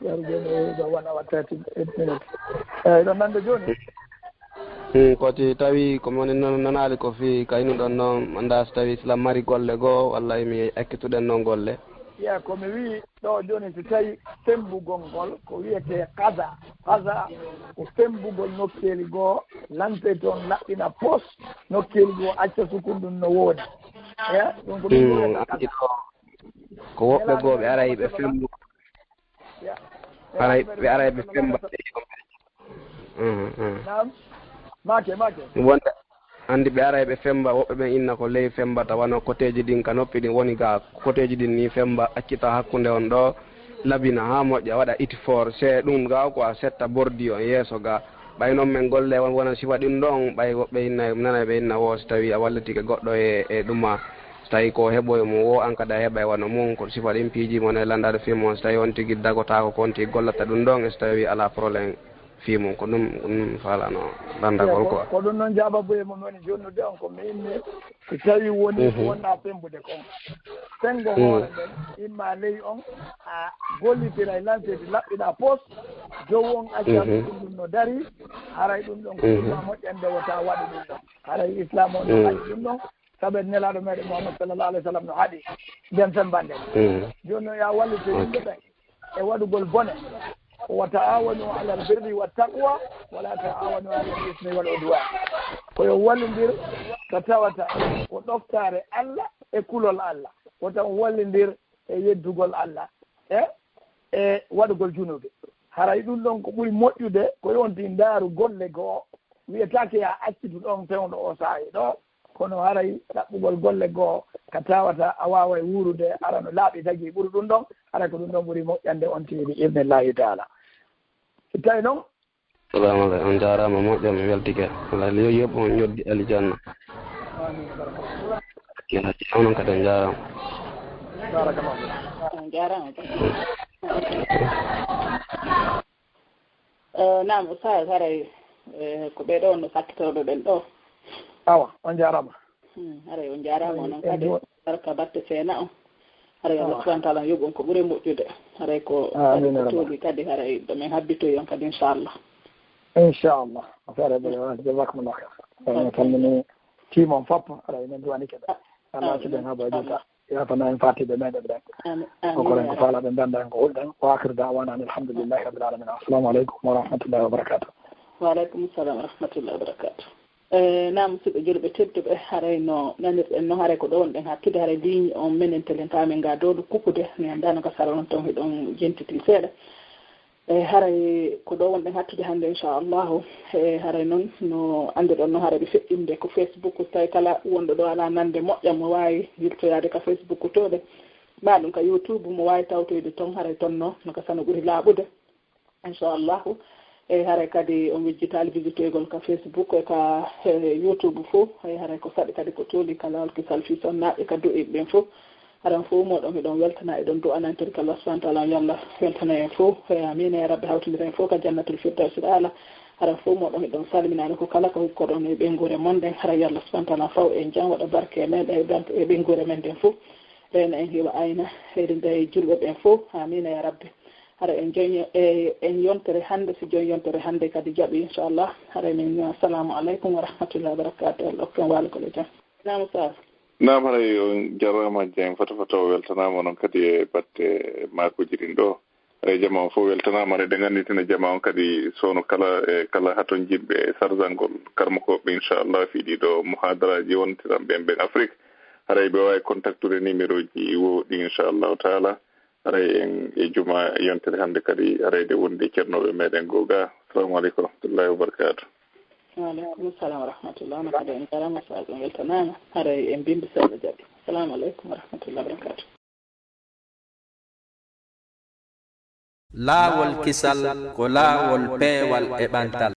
Yaro joni e ɗo one hour thirty minutes. Eyi, ɗo nande joni? Mm, ko ti tawi ko mi woni non-, nanaali ko fii kaynu ɗon noon, anndaa so tawi sila mari golle goo, walla mi ekkituɗen noon golle. Ya, ko mi wii, ɗo jooni, so tawi semmbugol ngol ko wiyetee qada, qada ko semmbugol nokkeeli goo, lante toon, laɓɓina pos nokkeeli goo, acca sukun ɗum no woodi. E, ɗum ko ɗum wiyetee qada. Ko woɓɓe goo ɓe aray ɓe femmba. Ya. Aray ɓe aray ɓe femmba. Mm, mm. Naam. Maake, maake. Wonde anndi ɓe aray ɓe femmba, woɓɓe ɓen inna ko ley femmba, tawa no koteeji ɗin ka noppi ɗin woni ga, koteeji ɗin ni femmba, accita hakkunde on ɗo, labina haa moƴƴa, waɗa iti forcé ɗum ga, ko a setta bordi on yeeso ga. Ɓay noon men golle on wona sifa ɗin ɗon, ɓay woɓɓe inna, nanay ɓe inna wo, si tawi a wallitike goɗɗo e, e ɗuma, so tawi ko heɓoy mo wo, an kadi a heɓay wano mum, ko sifa ɗin piiji mon e landaade fii mon, so tawi on tigi dagotaako ko on tigi gollata ɗum ɗon, e so tawi alaa problème. Fii mum, ko ɗum, ko ɗum mi faalano lanndagol quoi. Ko ɗum noon jaababu e mum woni jonnude on, ko mi inni, so tawi woni ko wonɗaa femmbude kon. Fenngo hoore nden, imma ley on, a gollitira e lanceede laɓɓiɗaa pos, dow on acca ɗum ɗum no darii, haray ɗum ɗon ko imma moƴƴande wota waɗu ɗum ɗon. Haray Islaam on no haɗi ɗum ɗon, sabu Nelaaɗo meɗen Muhammad sallallahu alaihi wa sallam no haɗi nden femmbande. Jooni noon, yo a wallitu yimɓe ɓen e waɗugol bone. Wa ta'awanu alal birri wa taqwa, wa la ta'awanu alal ismi wal udwan. Ko yo wallondir ko tawata ko ɗoftaare Allah e kulol Allah. Wota on wallondir e yeddugol Allah e, e waɗugol junuuɓe. Haray ɗum ɗon ko ɓuri moƴƴude, ko yo on tigi ndaaru golle goo. Wiyetaake yo a accitu ɗon fewndo o saa'i ɗo, kono haray ɗaɓɓugol golle goo ka tawata a waaway wuurude, ara no laaɓi tagi ɓuri ɗum ɗon, haray ko ɗum ɗon ɓuri moƴƴande on tigi, bi idnillahi taala. Si tawi noon. Salamu aleykum, on jaaraama moƴƴa, mi weltike. Alaa yo yoɓ on ñoddi aljanna. Amin, barakallah. Kena ci onon kadi on jaaraama. Barakallah. On jaaraama. Eh, naam, Oustaz, haray, eh, ko ɓee ɗoo no sakkitooɓe ɓen ɗoo. Awa, on jaaraama. Hmm, haray on jaaraama onon kadi. Barka batte seena on. Haray Allah subhanahu wa taala yoɓ on ko ɓuri moƴƴude. Haray ko kadi ko tuubi kadi, haray ɗo men habbitoyi on kadi, inchallah. Inchallah. Affaire ɓe, jazakumullah khair. On calmini team on fop, haray men duwani kadi. Allah siɗen haɓa juuta. Yafana en fatiɓe meɗen ɓen. Amin, amin. Ko koren ko faalaɗen, danda en ko hulɗen. Wa akhiru da'wana anil hamdulillahi rabbil alamin. Assalamu aleykum wa rahmatullahi wa barakatuh. Wa aleykum salam wa rahmatullahi wa barakatuh. E, naam, musidɓe julɓe tedduɓe, haray no nanirɗen noon, haray ko ɗo wonɗen hattude, haray ligne on menen telen ka men ga dowɗo kukude, mi anndaa no ka sara on toon hiɗon jentiti seeɗa. E, haray ko ɗo wonɗen hattude hannde, inchallahu. E, haray noon no anndirɗon noon, haray ɓe feƴƴinde ko Facebook, so tawi kala wonɗo ɗo alaa nande moƴƴa, mo waawi yiltoyaade ka Facebook to ɗe, maa ɗum ka YouTube, mo waawi tawtoyde toon, haray toon no, no ka sano ɓuri laaɓude. Inchallahu. E, haray kadi on wejjitaali visitoygol ka Facebook e ka, e, YouTube fof. E, haray ko saɗi kadi ko tooli ka laawol kisal fii sonnaaɓe ka du'iiɓe ɓen fof. Haran fof moɗon hiɗon weltana, eɗon du'anantiri ka Allah subhanahu wa ta'ala, yo Allah weltana en fof. E, amiin ya rabbi, hawtindira en fof ka jannatul firdawsil aala. Haran fof moɗon hiɗon salminaani ko kala ko hukkoɗon e ɓeynguure mon nden. Haray yo Allah subhanahu wa ta'ala faw en jam, waɗa barke e men e ɓen-, e ɓeynguure men nden fof. Reena en hiwa ayna, heyri nde e julɓe ɓen fof. Amiin ya rabbi. Hara en jon-, e, en yontere hannde, si jon yontere hannde kadi jaɓi, inchallah. Hara min, assalamu aleykum wa rahmatullahi wa barakatuh. Allah okku en waalugol e jam. Naam, Oustaz. Naam, haray on jarama, Dieng Fata Fata o weltanama, onon kadi e batte maakuji ɗin ɗo. Haray jama on fof weltanama, haray ɗen annitina jama on kadi sowno kala e kala hatonjinɓe e sarzangol karmakooɓe, inchallah, fii ɗiɗo muhadaraji wontiran ɓen ɓen Afrique. Haray ɓe wawi contactude numéro ji woɗɗi, inchallahu taala. Haray en e juma yontere hannde kadi, haray nde wondi e ceernooɓe meɗen goo ga. Assalamu aleykum wa rahmatullahi wa barakatuh. Wa aleykum salam wa rahmatullah. Onon kadi on jarama, Oustaz, on weltanama. Haray en mbindu so Allah jaɓi. Assalamu aleykum wa rahmatullahi wa barakatuh. Laawol kisal ko laawol peewal e ɓantal.